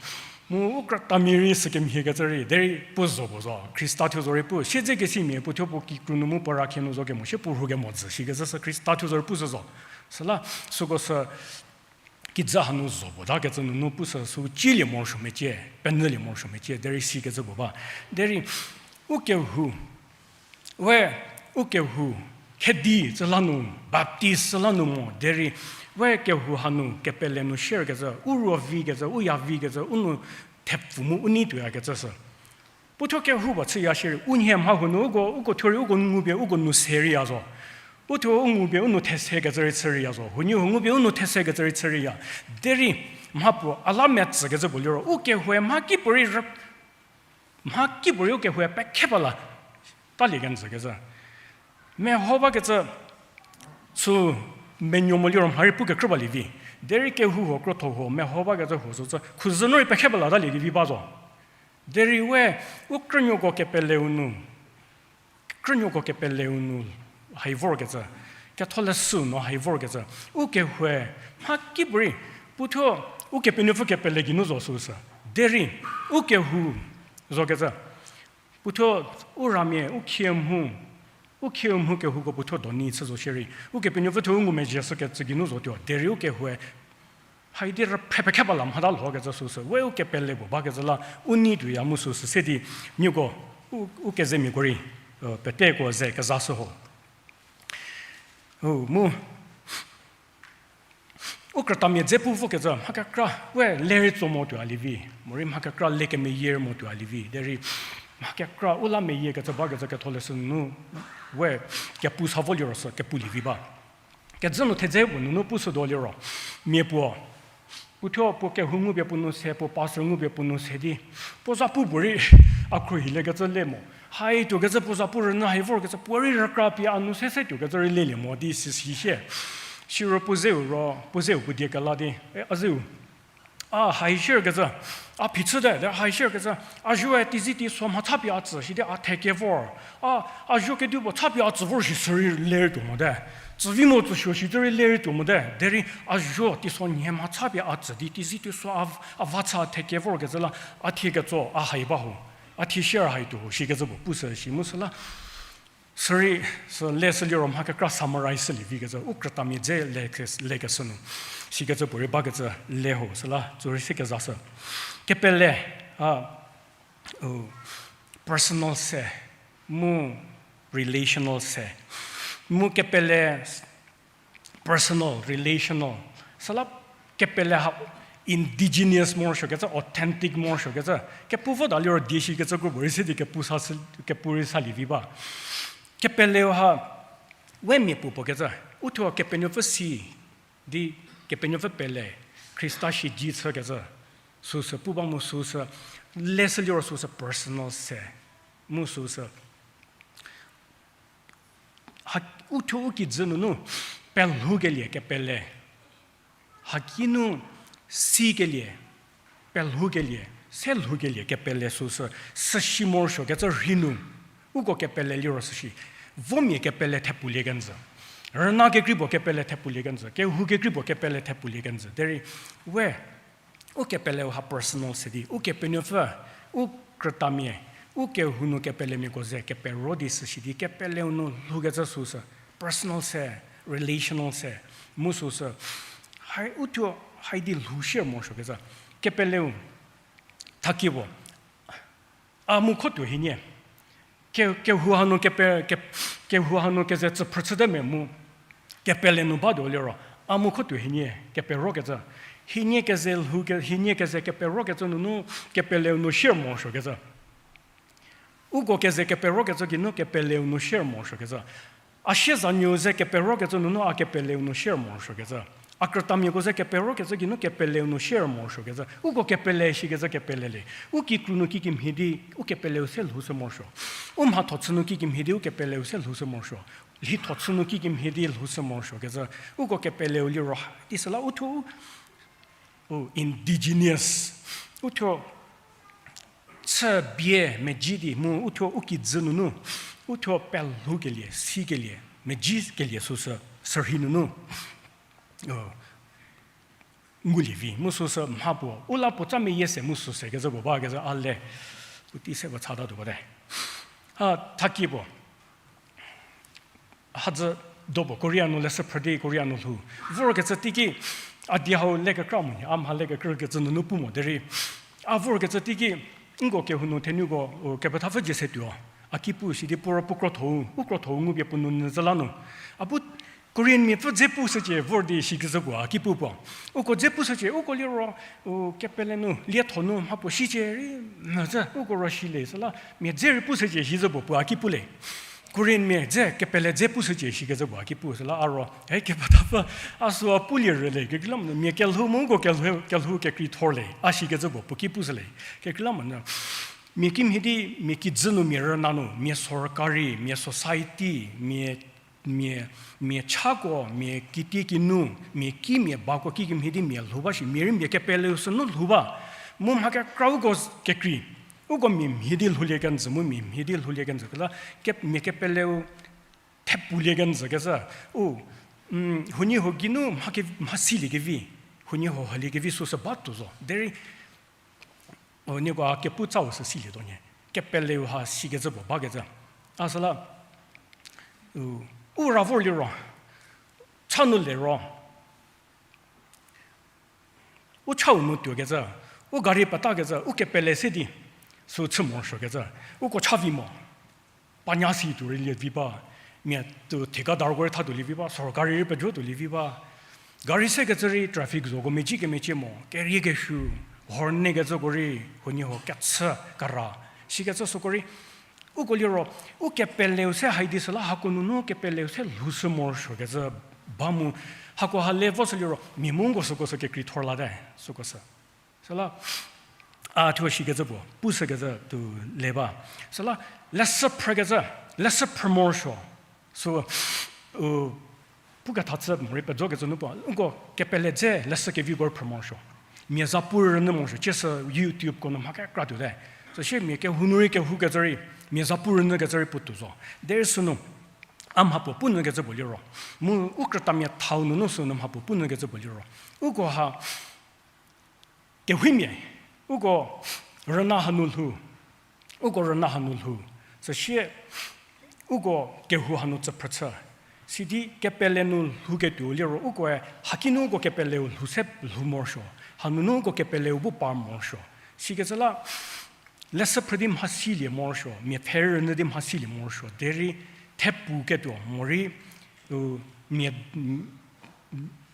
Mu u krütamia rei sü kemhiekecü rei, derei puo zo puo zo. Khrista thuo zorei pu, siedzekesimia puo thuo puo kikru nu mu puo rakhe nu zo kemo, sie puo rhu kemo dzü shikecü sü Khrista thuo zorei pushü zo. Süla, süko sü, kijü hanu zo puo ta kecü nunu pushü sü cilie morosuo mecie, penyülie morosuo mecie, derei sikecü puo ba. Derei, u kehou, we, u kehou, khedi cü la nu, Baptist cü la nu mo, derei, we kehou hanu, kepele nu share kecü, u ruo vi kecü, u ya vi kecü, u nu thepfu mu u nei tuoyakecü sü. Puo thuo kehou ba chüya shierei, u nhie mha huo nu uko, uko thuo rei uko ngupie uko nu se rei ya zo. U thuo u ngupie u nu these kecü rei chü rei ya zo. Huoniehuo ngupie u nu these kecü rei chü rei ya. Derei, mha puo a la metsü kecü puo liro, u kehoue mha kipuorei rü-, mha kipuorei u kehoue pekhe ba la, talie kenjü kecü. Meho ba kecü, sü menuo mo liro mha rei pu kekrü balie vi. Derei kehou huo, krotho huo, meho ba kecü huo sü cü, khuzü nu rei pekhe ba la talie di vi ba zo. Derei we, u krünuoko kepeleu nu, krünuoko kepeleu nu hai vorkecü, ketholeshü nu hai vorkecü, u kehoue, mha kipuorei, puo thuo, Ukepenuopfü kepele geinu zo süsü. Derei, u kehou, zokecü, puo thuo, u ramia, u khie mhu, u khie mhu kehouko puo thuo doni chü zo shierei, Ukepenuopfü thuo u ngumezhie shükecü geinu zotuo, derei u kehoue, haidi rüphe pekhe ba la mhata lhokecü süsü, we u kepele puo bakecü la, u nei tuoya mu süsü se di, nieko, u, u kezemiako rei, peteko ze kezashü ho. U, mu, u krütamia dze pu vokecü, mha kekra, we le rei tso mo tuo a lie vi, morei mha kekra le kemeyie mo tuo a lie vi, derei, mha kekra, u la meyiekecü bakecü ketholeshü nu, we, kepu sa vo liro sü, kepulie vi ba. Kezü nu thedze puo nunu pushütuo liro, mia puo, puo thuo puo kehou ngupie puo nu se, puo pastor ngupie puo nu se di, puo za pu puorei, a khruohiliekecü le mo. Hai tuokecü puo za pu rünyü hai vorkecü puorei rükra pie a nu se se tuokecü rei lelie mo di süsi sie. Siro puo zeu ro, puo zeu puo die kela di, e, a zeu. A hai shierkecü, a phichüte, de hai shierkecü, a zuoe teizi teiso mha thapie a tsü shi di a thekevor. A, a zuo kedipuo thapie a tsü vor shi sürei lerei tuo mote. Tsüvi mo tsüsuo shi sürei lerei tuo mote. Derei a zuo teiso nhie mha thapie a tsü di teizi teiso a, a va cha thekevorkecü la a thie ketso a hai ba ho. A thie share hai tuo ho shikecü puo pushü shi mu süla. Sürei, sü le sü liro mha kekra summarize shülie vikecü, u krütamia dze le ke-, lekeshü nu. Sikecü puorei bakecü le ho, süla, tsurei se kezashü. Kepele, a, u, personal se, mu relational se. Mu kepele personal, relational. Süla kepele ha indigenous morosuokecü, authentic morosuokecü. Kepu vota liro die shikecü kro puorei se di kepu sa sü, kepu rei salie vi ba. Kepeleu ha, we mia puo puo kecü, uthuo Kepenuopfü si, di Kepenuopfü pele, Khrista shidi chükecü, süsü pu ba mu süsü, le sü liro süsü personal se, mu süsü, ha, uthuo u kijü nunu, pelhoukelie kepele, haki nu, sikelie, pelhoukelie, se lhoukelie kepele süsü, süsi morosuokecü rhei nu, uko kepele liro süsi, vomia kepele thepfulie kenjü. Rüna kekrei puo kepele thepfulie kenjü, kehou kekrei puo kepele thepfulie kenjü. Derei, we, u kepeleu ha personal se di, Ukepenuopfü, u krütamia, u kehou nu kepelemiako ze kepero di süsi di, kepeleu nu lhoukecü süsü, personal se, relational se, mu süsü, hai uthuo, hai di lhou share morosuokecü, kepeleu, thakie puo, a mu khotuo hienie. Ke-, kehou hanu kepe-, ke-, kehou hanu keze tsüphrü chüte me mu. Kepele nu batuo liro. A mu khotuo hienie, keperokecü. Hienie keze lhou ke-, hienie keze keperokecü nunu, kepeleu nu share morosuokecü. Uko keze keperokecü geinu kepeleu nu share morosuokecü. A siezanuo ze keperokecü nunu a kepeleu nu share morosuokecü. A krütamiako ze keperokecü geinu kepeleu nu share morosuokecü. Uko kepele shikecü kepele le. U kikru nu kikimhie di u kepeleu se lhoushü morosuo. U mhatho chü nu kikimhie di u kepeleu se lhoushü morosuo. Lhitho chü nu kikimhie di lhoushü morosuokecü. Uko kepeleu liro, isüla uthuo, u indigenous. Uthuo chü bie meji di mu uthuo u kijü nunu, uthuo pelhoukelie, sikelie, mejikelie süsü, sürhei nunu, u, ngulie vi, mu süsü mha puo, u la puo tsa meyie se mu süsekecü puo bakecü a le, u tei se puo chata tuo bate. A, thakie puo. Hadzü do puo Korea nu leshü phrü di Korea nu lhou. Vorkecü teiki, a di hau lekekra mo nhie, a mha lekekrükecü nunu pu mo derei. A vorkecü teiki, nko kehou nu thenuko, u, kepethapfü Jese tuo. A ki pu sidi puo ro puo krotho-u, u krotho-u ngupie puo nu nyü zhü la nu. A bu Korinthmiapfü dze pushücie vor di shikecü puo, a ki pu puo. Uko dze pushücie, uko liro, u, kepele nu, lietho nu, mha puo shicie rei, mhüzhü, uko ro shile, süla, mia dze rei pushücie shizhü puo, puo a ki pu le. Korinthmia dze, kepele dze pushücie shikecü puo a ki pu, süla a ro, e, kepethapfü, a süu a pulie rüle, kekreilamonyü, mia kelhou mu uko kelhou, kelhou kekrei thor le, a shikecü puo, puo ki pushü le, kekreilamonyü. Mia kimhie di, mia kijü nu, mia rüna nu, mia sorkari, mia society, mia, mia, mia chako, mia kitiekinu, mia ki, mia bako kikemhie di mia lhou ba shi, mia rei mia kepeleu sünu lhou ba. Mu mha kekrauko kekrei. Uko mia mhie di lhoulie kenjü, mu mia mhie di lhoulie kenjü. Kela, ke, mia kepeleu thepulie kenjü kecü. U, mm, huoniehuo geinu mha ke, mha siliekevi. Huoniehuo haliekevi süsü ba tuo zo. Derei, o, nieko a kepu tsau sü silietuo nhie. Kepeleu ha sikecü puo bakecü. A süla, u, u ra vor liro, cha nu lero. U chau nu tuokecü, u gari petakecü, u kepele se di, sü chü morosuokecü, uko cha vi mo. Panya si tuo rei lievi ba, mia tuo thikadarko rei tha tuo lievi ba, sorkari rei pejo tuo lievi ba. Gari sekecü rei traffic zoko meci kemecie mo, kerie kesuo, horn kecüko rei, huoniehuo kechü kara. Sikecü süko rei, uko liro, u kepeleu se hai di süla hako nunu kepeleu se lhoushü morosuokecü ba mu, hako ha le vo sü liro, mia mu nko süko sü kekrei thor late, süko sü. Süla, a thuo shikecü puo, pushükecü tuo le ba. Süla, leshü phrükecü, leshü phrü morosuo. Sü, u, puketha chü morei pejokecü nu puo, nko kepele dze leshü keviko rei phrü morosuo. Mia zapu rünyü morosuo, ciesü YouTube ko nu mha kekra tuote. Süsie mia kehou nu rei kehoukecü rei, mia zapu rünyükecü rei puo tuo zo. Derei sünu, a mha puo punyükecü puo liro. Mu u krütamia thau nunu sünu mha puo punyükecü puo liro. Uko ha, kehoumia, uko rüna hanu lhou, uko rüna hanu lhou, süsie uko kehou hanu tsüphrü chü. Sidi kepele nu lhouketuo liro ukoe haki nu uko kepeleu lhou se lhou morosuo, hanunu uko kepeleu bu par morosuo. Sikecü la, leshü phrü di mhasilie morosuo, mia pfhe rünyü di mhasilie morosuo, derei thepuketuo morei, u, mia,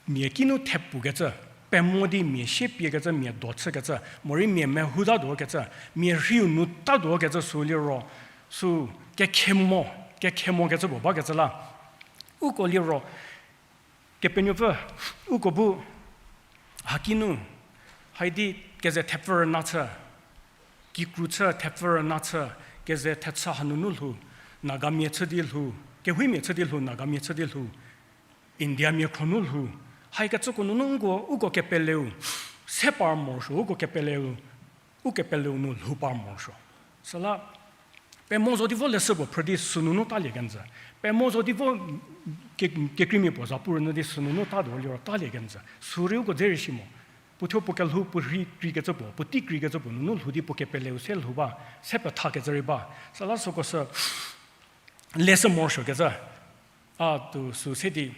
mia kinu thepukecü, pemo di mia sie piekecü, mia do chükecü, morei mia mehoutatuokecü, mia rhiu nu tatuokecü sü liro, sü kekhemo, kekhemokecü puo bakecü la. Uko liro, Kepenuopfü, uko bu, haki nu, haidi keze thepfü rüna chü, kikru chü thepfü rüna chü, keze thechü hanunu lhou, Nagamia chü di lhou, kehoumia chü di lhou, Nagamia chü di lhou, Indiamia khro nu lhou, haikecüko nunu nko uko kepeleu, se par morosuo, uko kepeleu, u kepeleu nu lhou par morosuo. Süla, pemo zo di vo leshü puo phrü di sünunu talie kenjü. Pemo zo di vo ke-, kekreimia puo zapu rünyü di sünunu tatuo liro talie kenjü. Sürei uko dze rei si mo. Puothuo puo kelhou puo rhi kreikecü puo, puotei kreikecü puo nunu lhou di puo kepeleu se lhou ba, se pethakecü rei ba. Süla süko sü leshü morosuokecü. A tuo sü se di,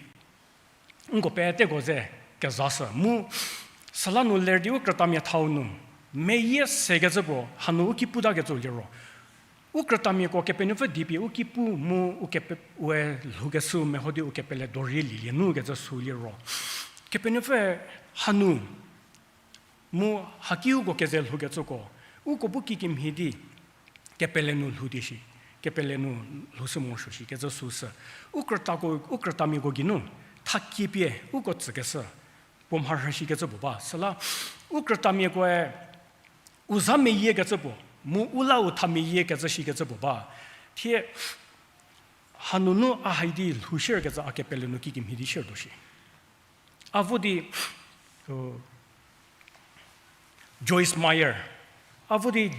nko peteko ze kezashü mu, süla nu ler di u krütamia thau nu, meyie sekecü puo, hanu u ki putakecü liro. U krütamiako Kepenuopfü dipie u ki pu mu u kepe-, ue lhoukeshü meho di u kepele dorie lielie nu kecü sü liro. Kepenuopfü hanu mu haki uko keze lhoukecüko, uko bu kikemhie di, kepele nu lhou di shi, kepele nu lhoushü morosuo shi kecü süsü. U krütako, u krütamiako geinu, thakie pie uko tsükeshü, puo mharhü shikecü puo ba. Süla, u krütamiakoe, u za meyiekecü puo, mu u la u tha meyiekecü shikecü puo ba. Thie, hanunu a hai di lhou shierkecü a kepele nu kikemhie di shiertuo shi. A vo di, u, Joyce Meyer. A vo di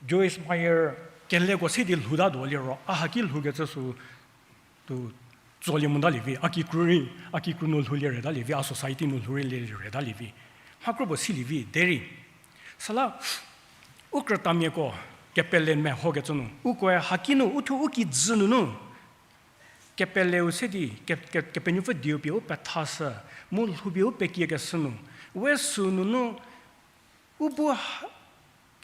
Joyce Meyer keleko se di lhoutatuo liro, a haki lhoukecü sü tuo tsolie motalie vi, a kikru rei, a kikru nu lhoulie reta lie vi, a society nu lhou rei lie reta lie vi. Mha kro puo silie vi, derei. Süla, u krütamiako kepele mehokecü nu, ukoe haki nu, uthuo u kijü nunu, kepeleu se di, ke, ke, Kepenuopfü dieu pie u pethashü, mu lhoupie u pekiekeshü nu, we sünunu, u bu,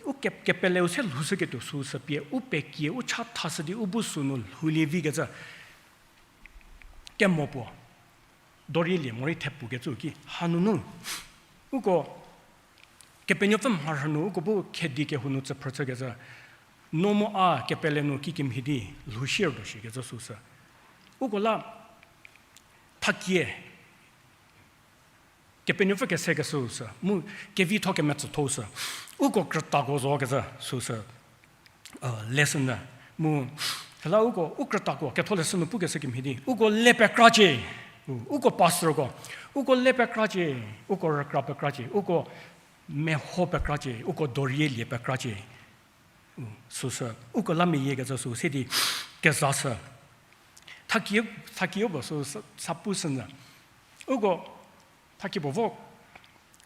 u ke, kepeleu se lhoushüketuo süsü pie u pekie, u chathashü di u bu sünu lhoulie vikecü kemo puo, dorielie morei thepukecü ki hanunu, uko Kepenuopfü mharhü nu uko bu khedi kehou nu tsüphrü chükecü, no mu a kepele nu kikemhie di lhou shiertuo shikecü süsü. Uko la thakie, Kepenuopfü kesekeshü sü, mu kevitho kemetsütho sü, uko krütako zokecü süsü, lesson-e, mu, süla uko, u krütako, ketholeshü nu pukeshü kemhie di, uko le pekracie, u, uko pastorko, uko le pekracie, uko rükra pekracie, uko meho pekracie, uko dorielie pekracie, u, süsü, uko la meyiekecü sü se di, kezashü. Thakie, thakie puo sü sa, sa pushünyü. Uko, thakie puo vo,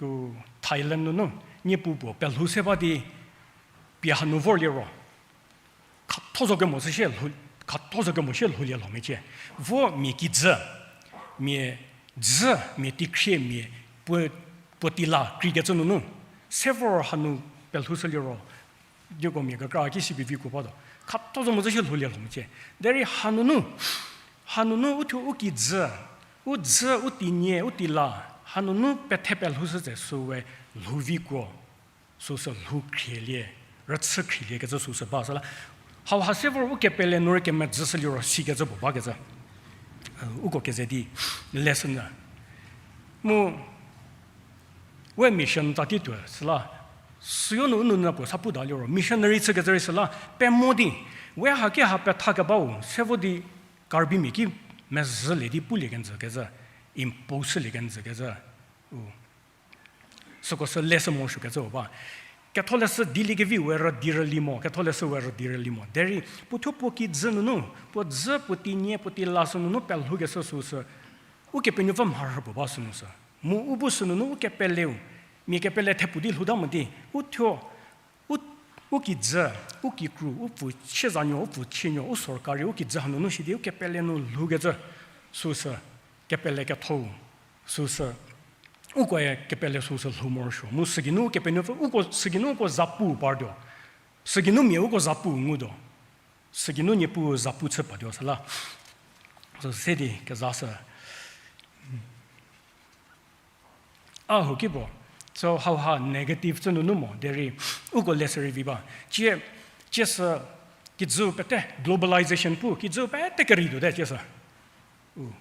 u, Thailand nunu, niepu puo pelhou se ba di, pie hanu vorliro, khatho zo kemo shie lhou, khatho zo kemo shie lhoulie lho mecie. Vo mia kijü, mia dzü, mia tikhrie, mia puo, puo tila kreikecü nunu, se vor hanu pelhoushüliro, dieko mia kekra ki sibi vikuo batuo. Khatho zo mo zü shie lhoulie lho mecie. Derei hanunu, hanunu uthuo u kijü, u dzü, u tinie, u tila, hanunu pethe pelhoushü tse süwe lhouvikuo, süsü lhou khrielie, rüchü khrielie kecü süsü ba süla. Hauha se vor u kepele nu rei kemedzüshüliro sikecü puo bakecü. Uko keze di lesson-e. Mu we mission tati tuo süla, süyo nu u nou nyü puo sa pu daliro, missionary chükecü rei süla, pemo di, we haki ha pethakebau, se vo di, Karbimia ki mezhülie di pulie kenjü kecü, impose shülie kenjü kecü, u, süko sü lesson morosuokecü ba. Ketholeshü dieliekevi we rü di rüli mo, ketholeshü we rü di rüli mo. Derei, puothuo puo kijü nunu, puo dzü, puo tinie, puo tila sü nunu pelhoukeshü süsü, Ukepenuopfü mharhü puo ba sünu sü. Mu u bu sünunu u kepeleu, mia kepele thepu di lhouta mo di, uthuo, u, u kijü, u kikru, u pfü chiezanuo, u pfü chienuo, u sorkari, u kijü hanunu shi di u kepele nu lhoukecü, süsü, kepele kethou, süsü, ukoe kepele süsü lhou morosuo. Mu sügeinu Ukepenuopfü, uko, sügeinu uko zapu partuo. Sügeinu mia uko zapu ngutuo. Sügeinu Niepuu zapu chü patuo süla. Sü se di kezashü. A hoki puo, so hauha negative chü nunu mo, derei uko lesson rei vi ba. Cie, cie sü kijüu pete globalization pu, kijüu pete kerei tuote cie sü. U.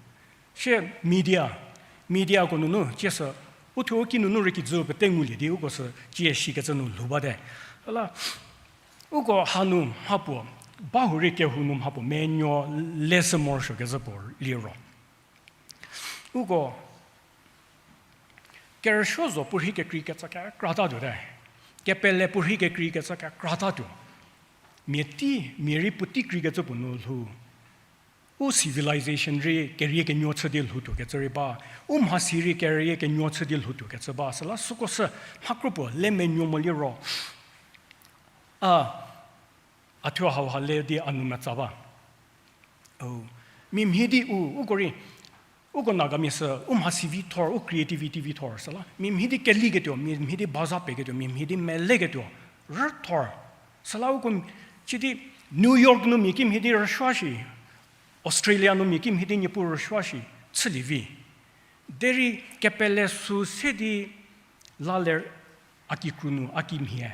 Sie media, mediako nunu cie sü, uthuo u ki nunu rei kijüu pete ngulie di uko sü cie shikecü nu lhou bate. Süla, uko hanu mhapuo, bahurei kehou nu mhapuo menuo lesson morosuokecü puo liro. Uko, kerüsuo zo puorhi kekreikecü kekra tatuote. Kepele puorhi kekreikecü kekra tatuo. Mia tei, mia rei puotei kreikecü puo nu lhou. U civilization rei kerie kenuo chü di lhoutuokecü rei ba. U mhasi rei kerie kenuo chü di lhoutuokecü ba. Süla süko sü mhakro puo le menuo mo liro. A, a thuo hauha le di a nou metsa ba. O, mia mhie di u, uko rei, uko Nagamia sü, u mhasi vi thor, u creativity vi thor, süla. Mia mhie di keliketuo, mia mhie di baza peketuo, mia mhie di meleketuo, rüthor. Süla uko, chidi New York nu mia kimhie di rüsuo shi, Australia nu mia kimhie di Niepuu rüsuo shi, chülie vi. Derei kepele sü se di la ler a kikru nu, a kimhie,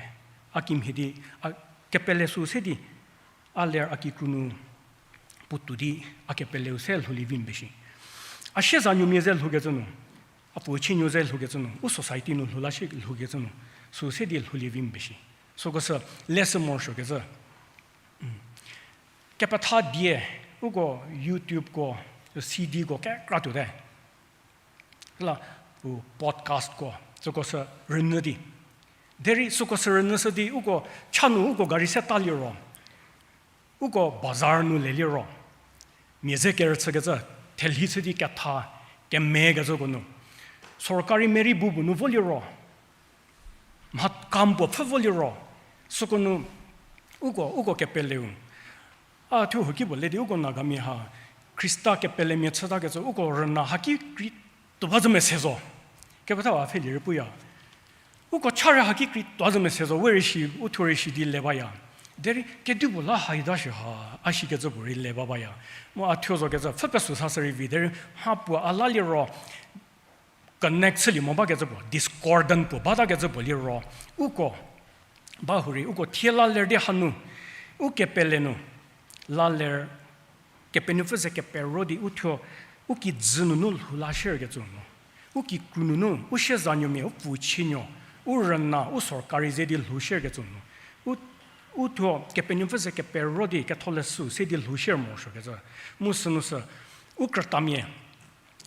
a kimhie di, a, kepele sü se di, a ler a kikru nu puotou di a kepeleu se lhoulie vi mbe shi. A siezanuomia ze lhoukecü nu, a puo chienuo ze lhoukecü nu, u society nu lhou la shie lhoukecü nu, sü se di lhoulie vi mbe shi. Süko sü lesson morosuokecü. Kepetha die, uko YouTubeko, CDko kekra tuote. La, u podcastko, süko sü rünyü di. Derei süko sü rünyü sü di, uko cha nu uko gari se ta liro. Uko bazar nu le liro. Mia ze kerüchükecü, thelhi chü di ketha, kemekecüko nu. Sorkari meri bu bu nu vo liro. Mha kam puo pfhü vo liro. Süko nu, uko, uko kepeleu. A thuo huoki puo le di uko Nagamia ha. Khrista kepelemia chütakecü uko rüna haki krei tuo ba zü mese zo. Kepethau a pfhelie rei puya. Uko cha rei haki krei tuo zü mese zo, we rei shi, u thuo rei shi di le baya. Derei kedipuo la haita shi ha, a shikecü puo rei le ba baya. Mu a thuo zokecü pfhü pesü sa sü rei vi, derei mha puo a la liro connect chülie mo bakecü puo, discordant puo batakecü puo liro, uko ba hurei, uko thie la ler di hanu, u kepele nu, la ler, Kepenuopfü ze kepero di u thuo, u kijü nunu lhou la shierkecü nu, u kikru nunu, u siezanuomia, u pfuchinuo, u rüna, u sorkari ze di lhou shierkecü nu, u, u thuo Kepenuopfü ze kepero di ketholeshü se di lhou shier morosuokecü, mu sünu sü, u krütamia,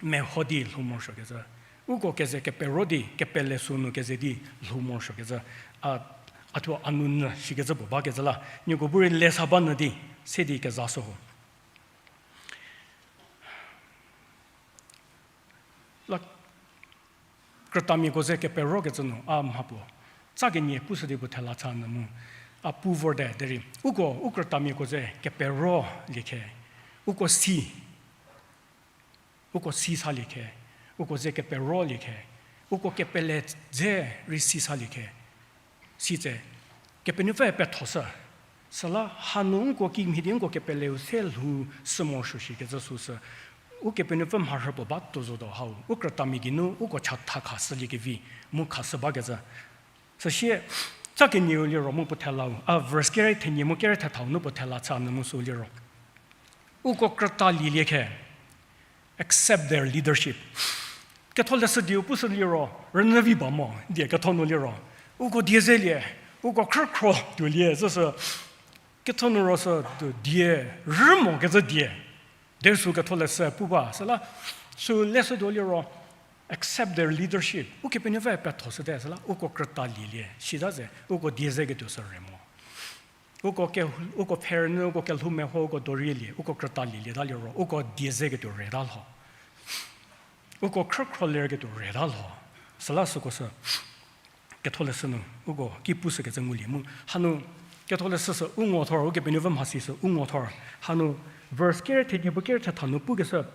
meho di lhou morosuokecü, uko keze kepero di kepele sünu keze di lhou morosuokecü, a, a thuo a nunyü shikecü puo bakecü la, nieko bu rei le sa ba nyü di, se di keza shü ho. La, krütamiako ze keperokecü nu a mha puo tsa kenie pushü di puo thela cha nyü mu, a pu vorte derei, uko u krütamiako ze kepero liekhe, uko si, uko si salie khe, uko ze kepero liekhe, uko kepele dze rei si salie khe, sitse, Kepenuopfü pethoshü. Süla hanu nko kimhie di nko kepeleu se lhou shü morosuo shikecü süsü, Ukepenuopfü mharhü puo ba tuo zotuo hau, u krütamia geinu uko chatha khashüliekevi, mu khashü bakecü. Süsie, tsa kenieu liro mu puo thelau, a verse kere thenie mu kere thethau nu puo thela cha nyü mu sü liro, uko krüta lielie khe, accept their leadership. Ketholeshü dieu pushü liro, rünyü vi ba mo, die ketho nu liro, uko die zelie, uko khrükhro tuolie züsü, ketho nu ro sü, die rü mokecü die. Derei sü ketholeshü pu ba, süla, sü leshütuo liro, accept their leadership. Ukepenuopfü pethoshüte, süla, uko krüta lielie, sita ze, uko die zeketuo sü re mo. Uko ke, uko pfherünyü, uko kelhou meho, uko dorielie, uko krüta lielieta liro, uko die zeketuo reta lho. Uko khrükhro lerketuo reta lho. Süla süko sü, ketholeshü nu, uko ki pushükecü ngulie mu. Hanu, ketholeshü sü u ngo thor, Ukepenuopfü mhasi sü u ngo thor. Hanu, verse kere thenie bu kere thetha nu pukeshü,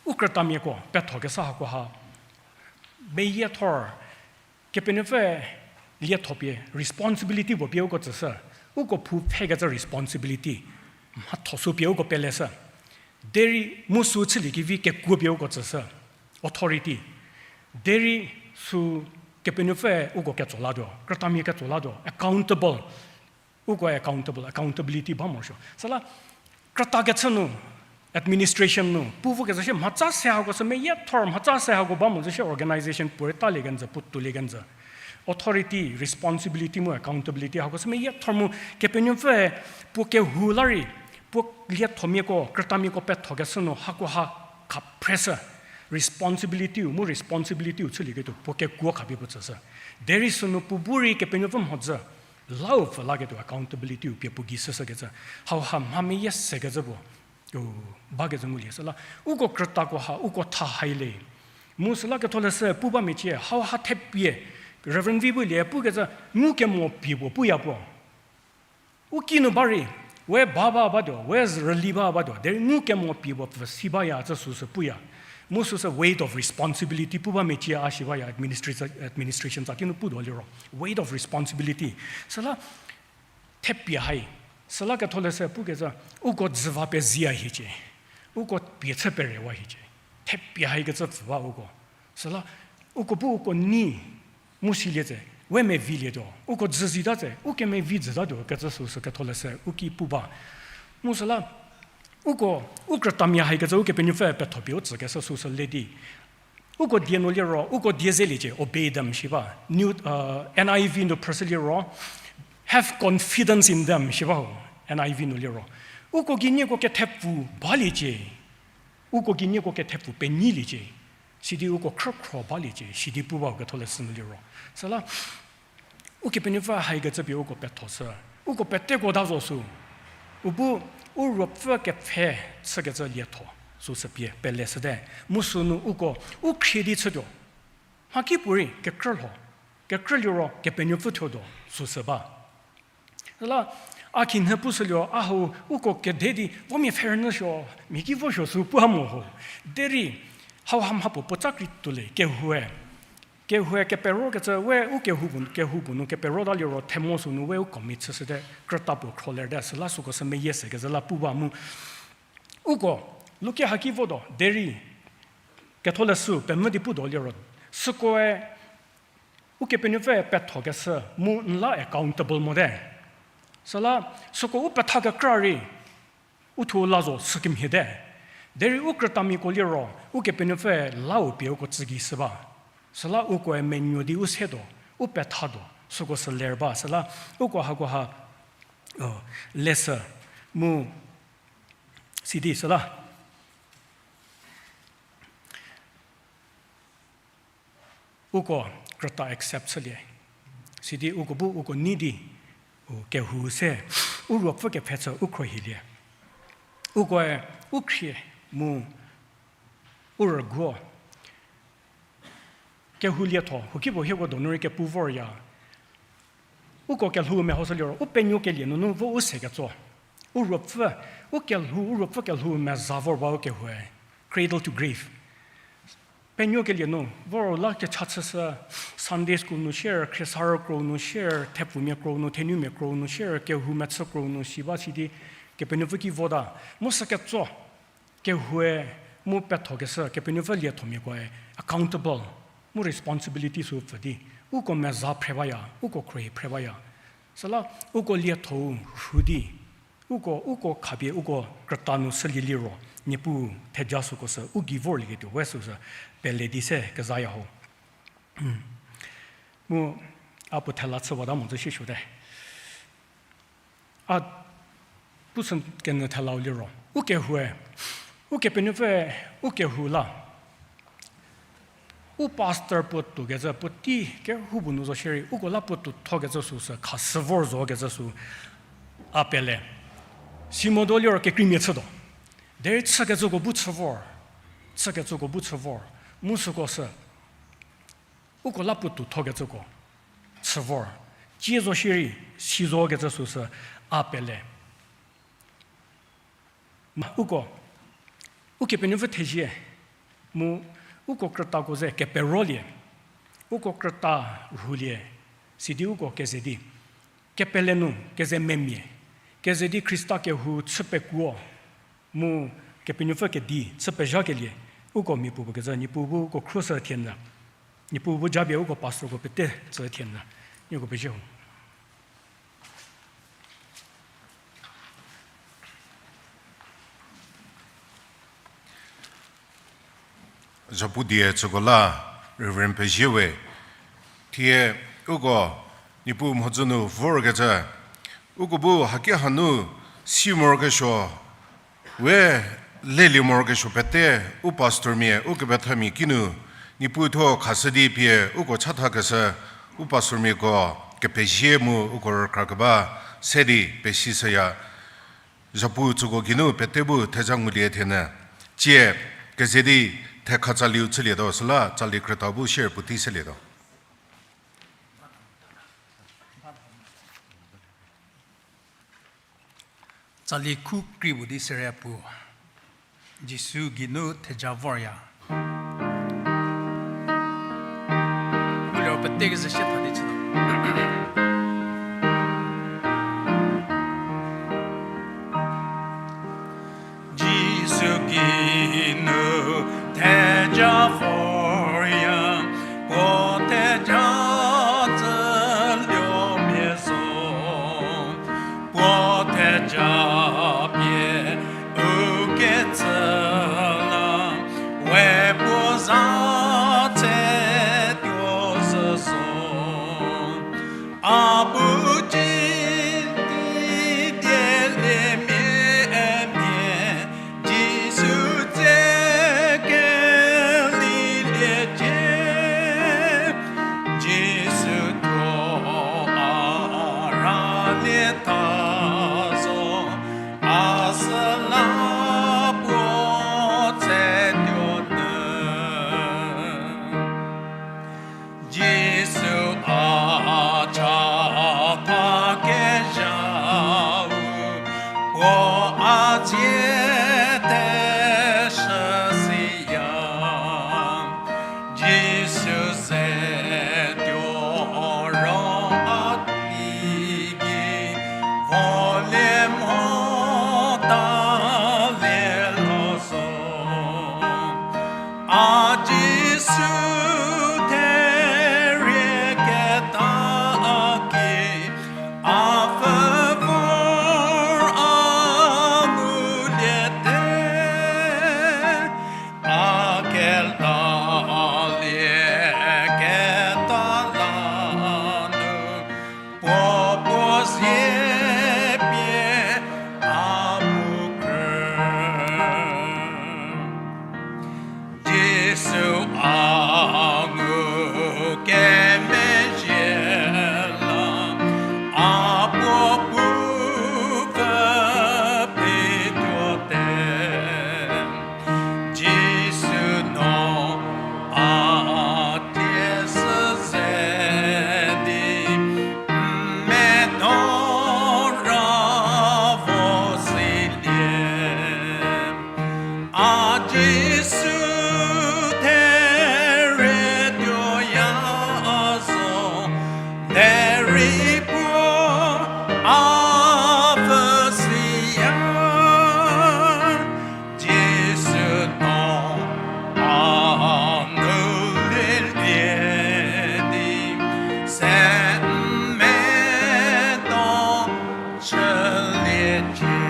u krütamiako pethokeshü hakoha, meyiethor, Kepenuopfü liethopie responsibility puo pie uko tsüshü, uko phu phekecü responsibility, mhatho sü pie uko peleshü. Derei mu sü chüliekevi kekuo pie uko tsüshü, authority. Derei sü Kepenuopfü uko ketso latuo, krütamia ketso latuo, accountable. Uko accountable, accountability ba morosuo. Süla, krüta kechü nu, administration nu, pu vokecü shie mhatsa se hako sü meyiethor, mhatsa se hako ba mo zü shie organization puorei talie kenjü, puo toulie kenjü. Authority, responsibility mu accountability hako sü meyiethor mu Kepenuopfüe puo kehou la rei, puo liethomiako, krütamiako pethokeshü nu hakoha khapreshü. Responsibility-u mu responsibility-u chülieketuo puo kekuo khapie puo tsüshü. Derei sünu puo bu rei Kepenuopfü mhodzü, lau pfü laketuo accountability-u pie puo gei shüshükecü. Hauha mha meyie sekecü puo bakecü ngulie süla. Uko krütako ha, uko tha haile. Mu süla ketholeshü pu ba mecie, hauha thepie. Reverend Vi bu lie pukecü, ngukemo pie puo puya puo. U kinu ba rei, we ba ba batuo, we rüli ba batuo, derei ngukemo pie puo pfü si baya cü süsü puya. Mu süsü weight of responsibility pu ba mecie a shi baya administra-, administration tsa kinu putuo liro. Weight of responsibility. Süla thepie hai. Süla ketholeshü pukecü, uko dzü va peziya hiecie. Uko pie chü perewa hiecie. Thepie haikecü pfü ba uko. Süla, uko bu uko nei, mu silie tse, we mevilietuo, uko dzü zita tse, u kemevi dzütatuo kecü süsü ketholeshü u ki pu ba. Mu süla, uko, u krütamia haikecü Ukepenuopfü pethopie u tsükeshü süsü le di. Uko die nu liro, uko die zeliecie, obey them shi ba. New, uh, N I V nu phrüshü liro, have confidence in them shi ba ho, N I V nu liro. Uko gei nieko kethepfu baliecie, uko gei nieko kethepfu penyiliecie, sidi uko khrükhro baliecie, sidi pu ba ketholeshü nu liro. Süla, Ukepenuopfü haikecü pie uko pethoshü, uko peteko ta zo sü, u bu u ruopfü kepfhe chükecü lietho, süsü pie peleshüte, mu sünu uko, u khrie di chütuo, mhakipuorei kekrü lho, kekrü liro Kepenuopfü thuotuo süsü ba. Süla, A khinhie pushüliro, a hau uko kede di, vo mia pfhe rünyü suo, mia ki vo suo sü pu ha mo ho. Derei, hau ha mha puo puo tsa krei tuo le, kehoue. Kehoue keperokecü we u kehou puo, kehou puo nu kepero ta liro, themo sünu we u commit chüshüte, krüta puo khro lerte, süla süko sü meyie se kezhü la pu ba mu. Uko, lukia haki votuo, derei, ketholeshü, pemvü di putuo liro, sükoe, Ukepenuopfü pethokeshü mu n la accountable mote. Süla süko u petha kekra rei, u thuo la zo sükemhiete. Derei u krütamiako liro, Ukepenuopfü lau pie uko tsügei shü ba. Süla ukoe menuo di u setuo, u pethatuo, süko sü ler ba. Süla uko hakoha, o, leshü mu sidi süla. Uko krüta accept chülie. Sidi uko bu uko nei di, u kehou se, u ruopfü kepfhechü u khruohilie. Ukoe u khrie mu u rüguo. Kehou lietho, huokipuo hieko donu rei kepu vorya. Uko kelhou mehoshü liro, u penuo kelie nunu vo u se ketso. U ruopfü, u kelhou, u ruopfü kelhou meza vor ba u kehoue. Cradle to grave. Penuo kelie nu, vor la kecha chüshü, Sunday school nu shier, khriesarü krou nu shier, thepfumia krou nu, thenumia krou nu shier, kehou mechü krou nu si ba sidi, Kepenuopfü ki vota. Mu sü ketso, kehoue, mu pethokeshü, Kepenuopfü liethomiakoe, accountable, mu responsibility sü pfü di, uko meza phre baya, uko khruohi phre baya. Süla, uko lietho-u rhu di, uko, uko khapie, uko krüta nu shülie liro, Niepuu theja süko sü, u gei vorlieketuo we süsü, pele di se kezaya ho. Mu, a puo thela chüwata mo zü siesuote. A pushü kenyü thelau liro. Ukehoue, Ukepenuopfü, ukehou la. U pastor puo tuokecü, puotei kehoupuo nu zo shierei, uko la puo tuothokecü süsü, khashü vor zokecü sü, a pele. Si motuo liro kekreimia chütuo. Derei chükecüko bu chü vor. Chükecüko bu chü vor. Mu süko sü, uko la puo tuothokecüko chü vor. Cie zo shierei, si zokecü süsü, a pele. Uko, Ukepenuopfü thezie, mu uko krütako ze keperolie, uko krüta rhulie, sidi uko keze di, kepele nu keze memia, keze di Khrista kehou chü pekuo, mu Kepenuopfü kedi chü pezhakelie, uko miapuopuo kecü, Niepuu bu uko khruoshü thienyü, Niepuu bu japie uko pastorko pete tsü thienyü, nieko pezie ho. Zapu die tsüko la, Reverend Peziewe, thie uko Niepuu mhodzü nu vorkecü, uko bu haki hanu si morokesuo, we lelie morokesuo pete u pastormia, u kepethamia kinu, Niepuu thuo khashü di pie uko chathakeshü, u pastormiako kepezie mu uko rükrakeba se di pesishüya. Zapu tsüko geinu pete bu theja ngulie thenyü. Tsie, keze di thekha tsaliu chülietuo süla tsali krüta bu share puotei selietuo. Tsali khu kri puo di serie puo. Jisu geinu theja vorya. Ulio pete kezü sie tha di chütuo. Jisu geinu theja vorya, puo theja tsüluomia zo. Puo theja pie u ketsü la, we puo za tsetuo zhü zo. A bu ci di dielie mia mia, Jisu dze keli Tsiete shü siya, Jisu ze tuo ro a ki gi, volie mo ta lie lo zo. A Jisu therie keta a ki, a pfü vor a nguliete, a kelalie keta la nu, puo puo zie pie a pu krü. Jisu a ngu kemezhie la, a puo pu pfü phi tuote. Jisu no a tie sü ze di, n medo ra vo silie. A Jisu therie tuoya zo, derei puo a pfü siya. Jisu no a nu lilie di, se n medo chüliecie.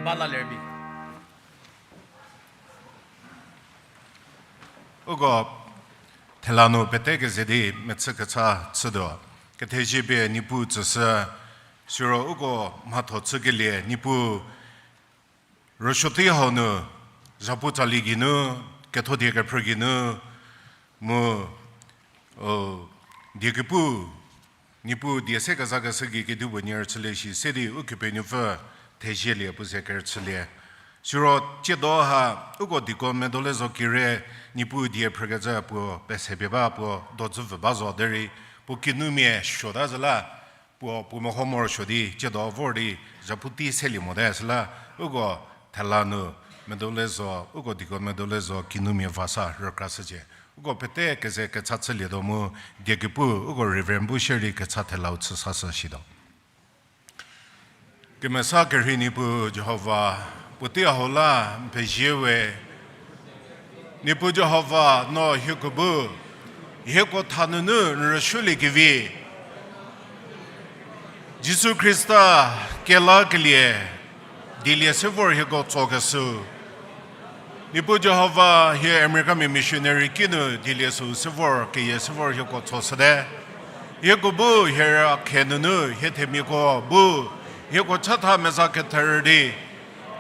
Ba la lerbi. Uko thela nu pete keze di mechü kecha chütuo. Kethezie pie Niepuu tsüshü, siro uko mhatho chükelie Niepuu rüsuotei hau nu, zhapu tsali geinu, ketho die kephrü geinu, mu, o, die kepu, Niepuu die se kezakeshü gei kedipuo nie rüchülie shi se di Ukepenuopfü thezielie puo ze kerüchülie. Siro tsiedo ha uko deacon medo le zo kire, Niepuu die phrükecü puo pesepie ba puo dodzü vü ba zo derei, puo kinumia suota zhü la, puo puo meho morosuo di tsiedo vor di zhapu tei selie mote süla, uko thela nu medo le zo, uko deacon medo le zo kinumia vasa rükrashücie. Uko pete keze kecha chülietuo mu die kepu uko Reverend bu shierei kecha thelau chüsashü shituo. Kemesa kerhei Niepuu Jihova, puotei hau la n pezie we. Niepuu Jihova, no hieko bu hieko tha nunu n rüsuoliekevi Jisu Khrista kelakelie dielie se vor hieko tsokeshü. Niepuu Jihova, hie Americamia missionary kinu dielie sü se vor keyie se vor hieko tsoshüte. Hieko bu hie rakhe nunu hie themiako bu hieko chatha meza ketherü di,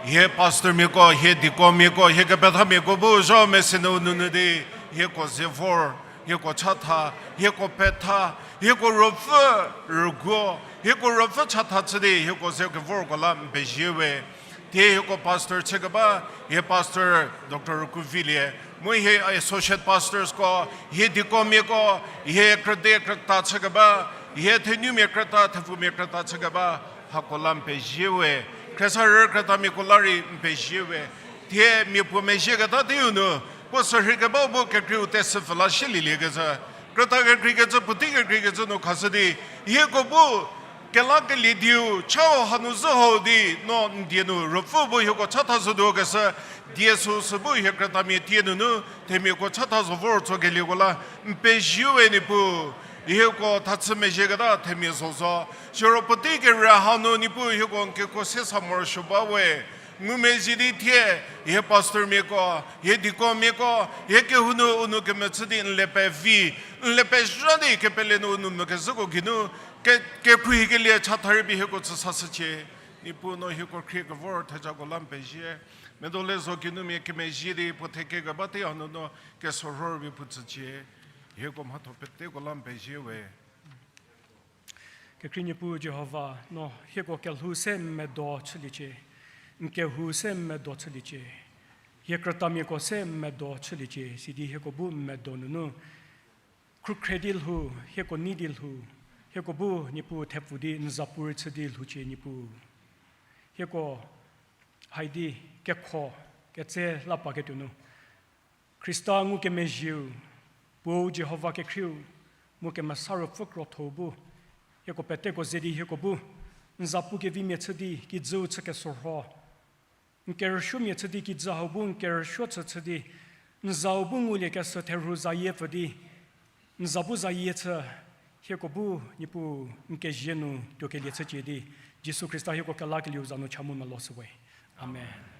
hie pastormiako, hie deaconmiako, hie kepethamiako bu zha mese nu nunu di hieko ze vor, hieko chatha, hieko petha, hieko ruopfü rüguo, hieko ruopfü chatha chü di hieko ze kevorko la n pezie we. Thie hieko pastor chükeba, hie pastor Doctor Rükuvilie, mu hie associate pastorsko, hie deaconmiako, hie krüde krüta chükeba, hie thenumia krüta, thepfumia krüta chükeba, hako la n pezie we. Khriesarü krütamiako la rei n pezie we. Thie mia puo mezhieketa teiu nu, puo sürhei kebau bu kekreiu teshüpfü la shielieliekecü, krüta kekreikecü, puotei kekreikecü nu khashü di, hieko bu kelakelie dieu chau hanu zhü hau di no n die nu ruopfü bu hieko chatha zotuo keshü, die süsü bu hie krütamia tie nunu themiako chatha zo vor tsokelieko la n pezie we Niepuu. Hieko thachü mezhieketa themia zo zo. Siro puotei kere hau nu Niepuu hieko n kekuo se sa morosuo ba we. Ngumezhie di thie, hie pastormiako, hie deaconmiako, hie kehou nu u nou kemechü di n le pevi, n le pezha di kepele nu u nou mvü kezhüko geinu, ke, kekhruohikelie chatha rei pie hieko tsüsashücie. Niepuu no hieko khrie kevor thejako la n pezie. Medo le zo kinumia kemezhie di puo thekekeba tei hanu no kesorhor pie puo tsücie. Hieko mhatho peteko la n pezie we. Kekhrie Niepuu Jihova, no hieko kelhou se n medo chüliecie, n kehou se n medo chüliecie, hie krütamiako se n medo chüliecie, sidi hieko bu n medo nunu, khrükhre di lhou, hieko nei di lhou, hieko bu Niepuu thepfu di n zapu rei chü di lhoucie Niepuu. hieko haidi kekho ketse la paketuo nu, Khrista ngukemezhieu, Puou Jihova kekhrieu, mu Kemesa Ruopfü krotho bu, hieko peteko ze di hieko bu n za pukevimia chü di kijüu chü kesorho, n kerüsuomia chü di kijü hau bu n kerüsuo chü chü di, n zau bu nguliekeshü therhu zayie pfü di, n za bu zayie chü, hieko bu Niepuu n kezie nu tuokelie chücie di, Jisu Khrista hieko kelakelieu za nu cha mu meloshüwe. Amen.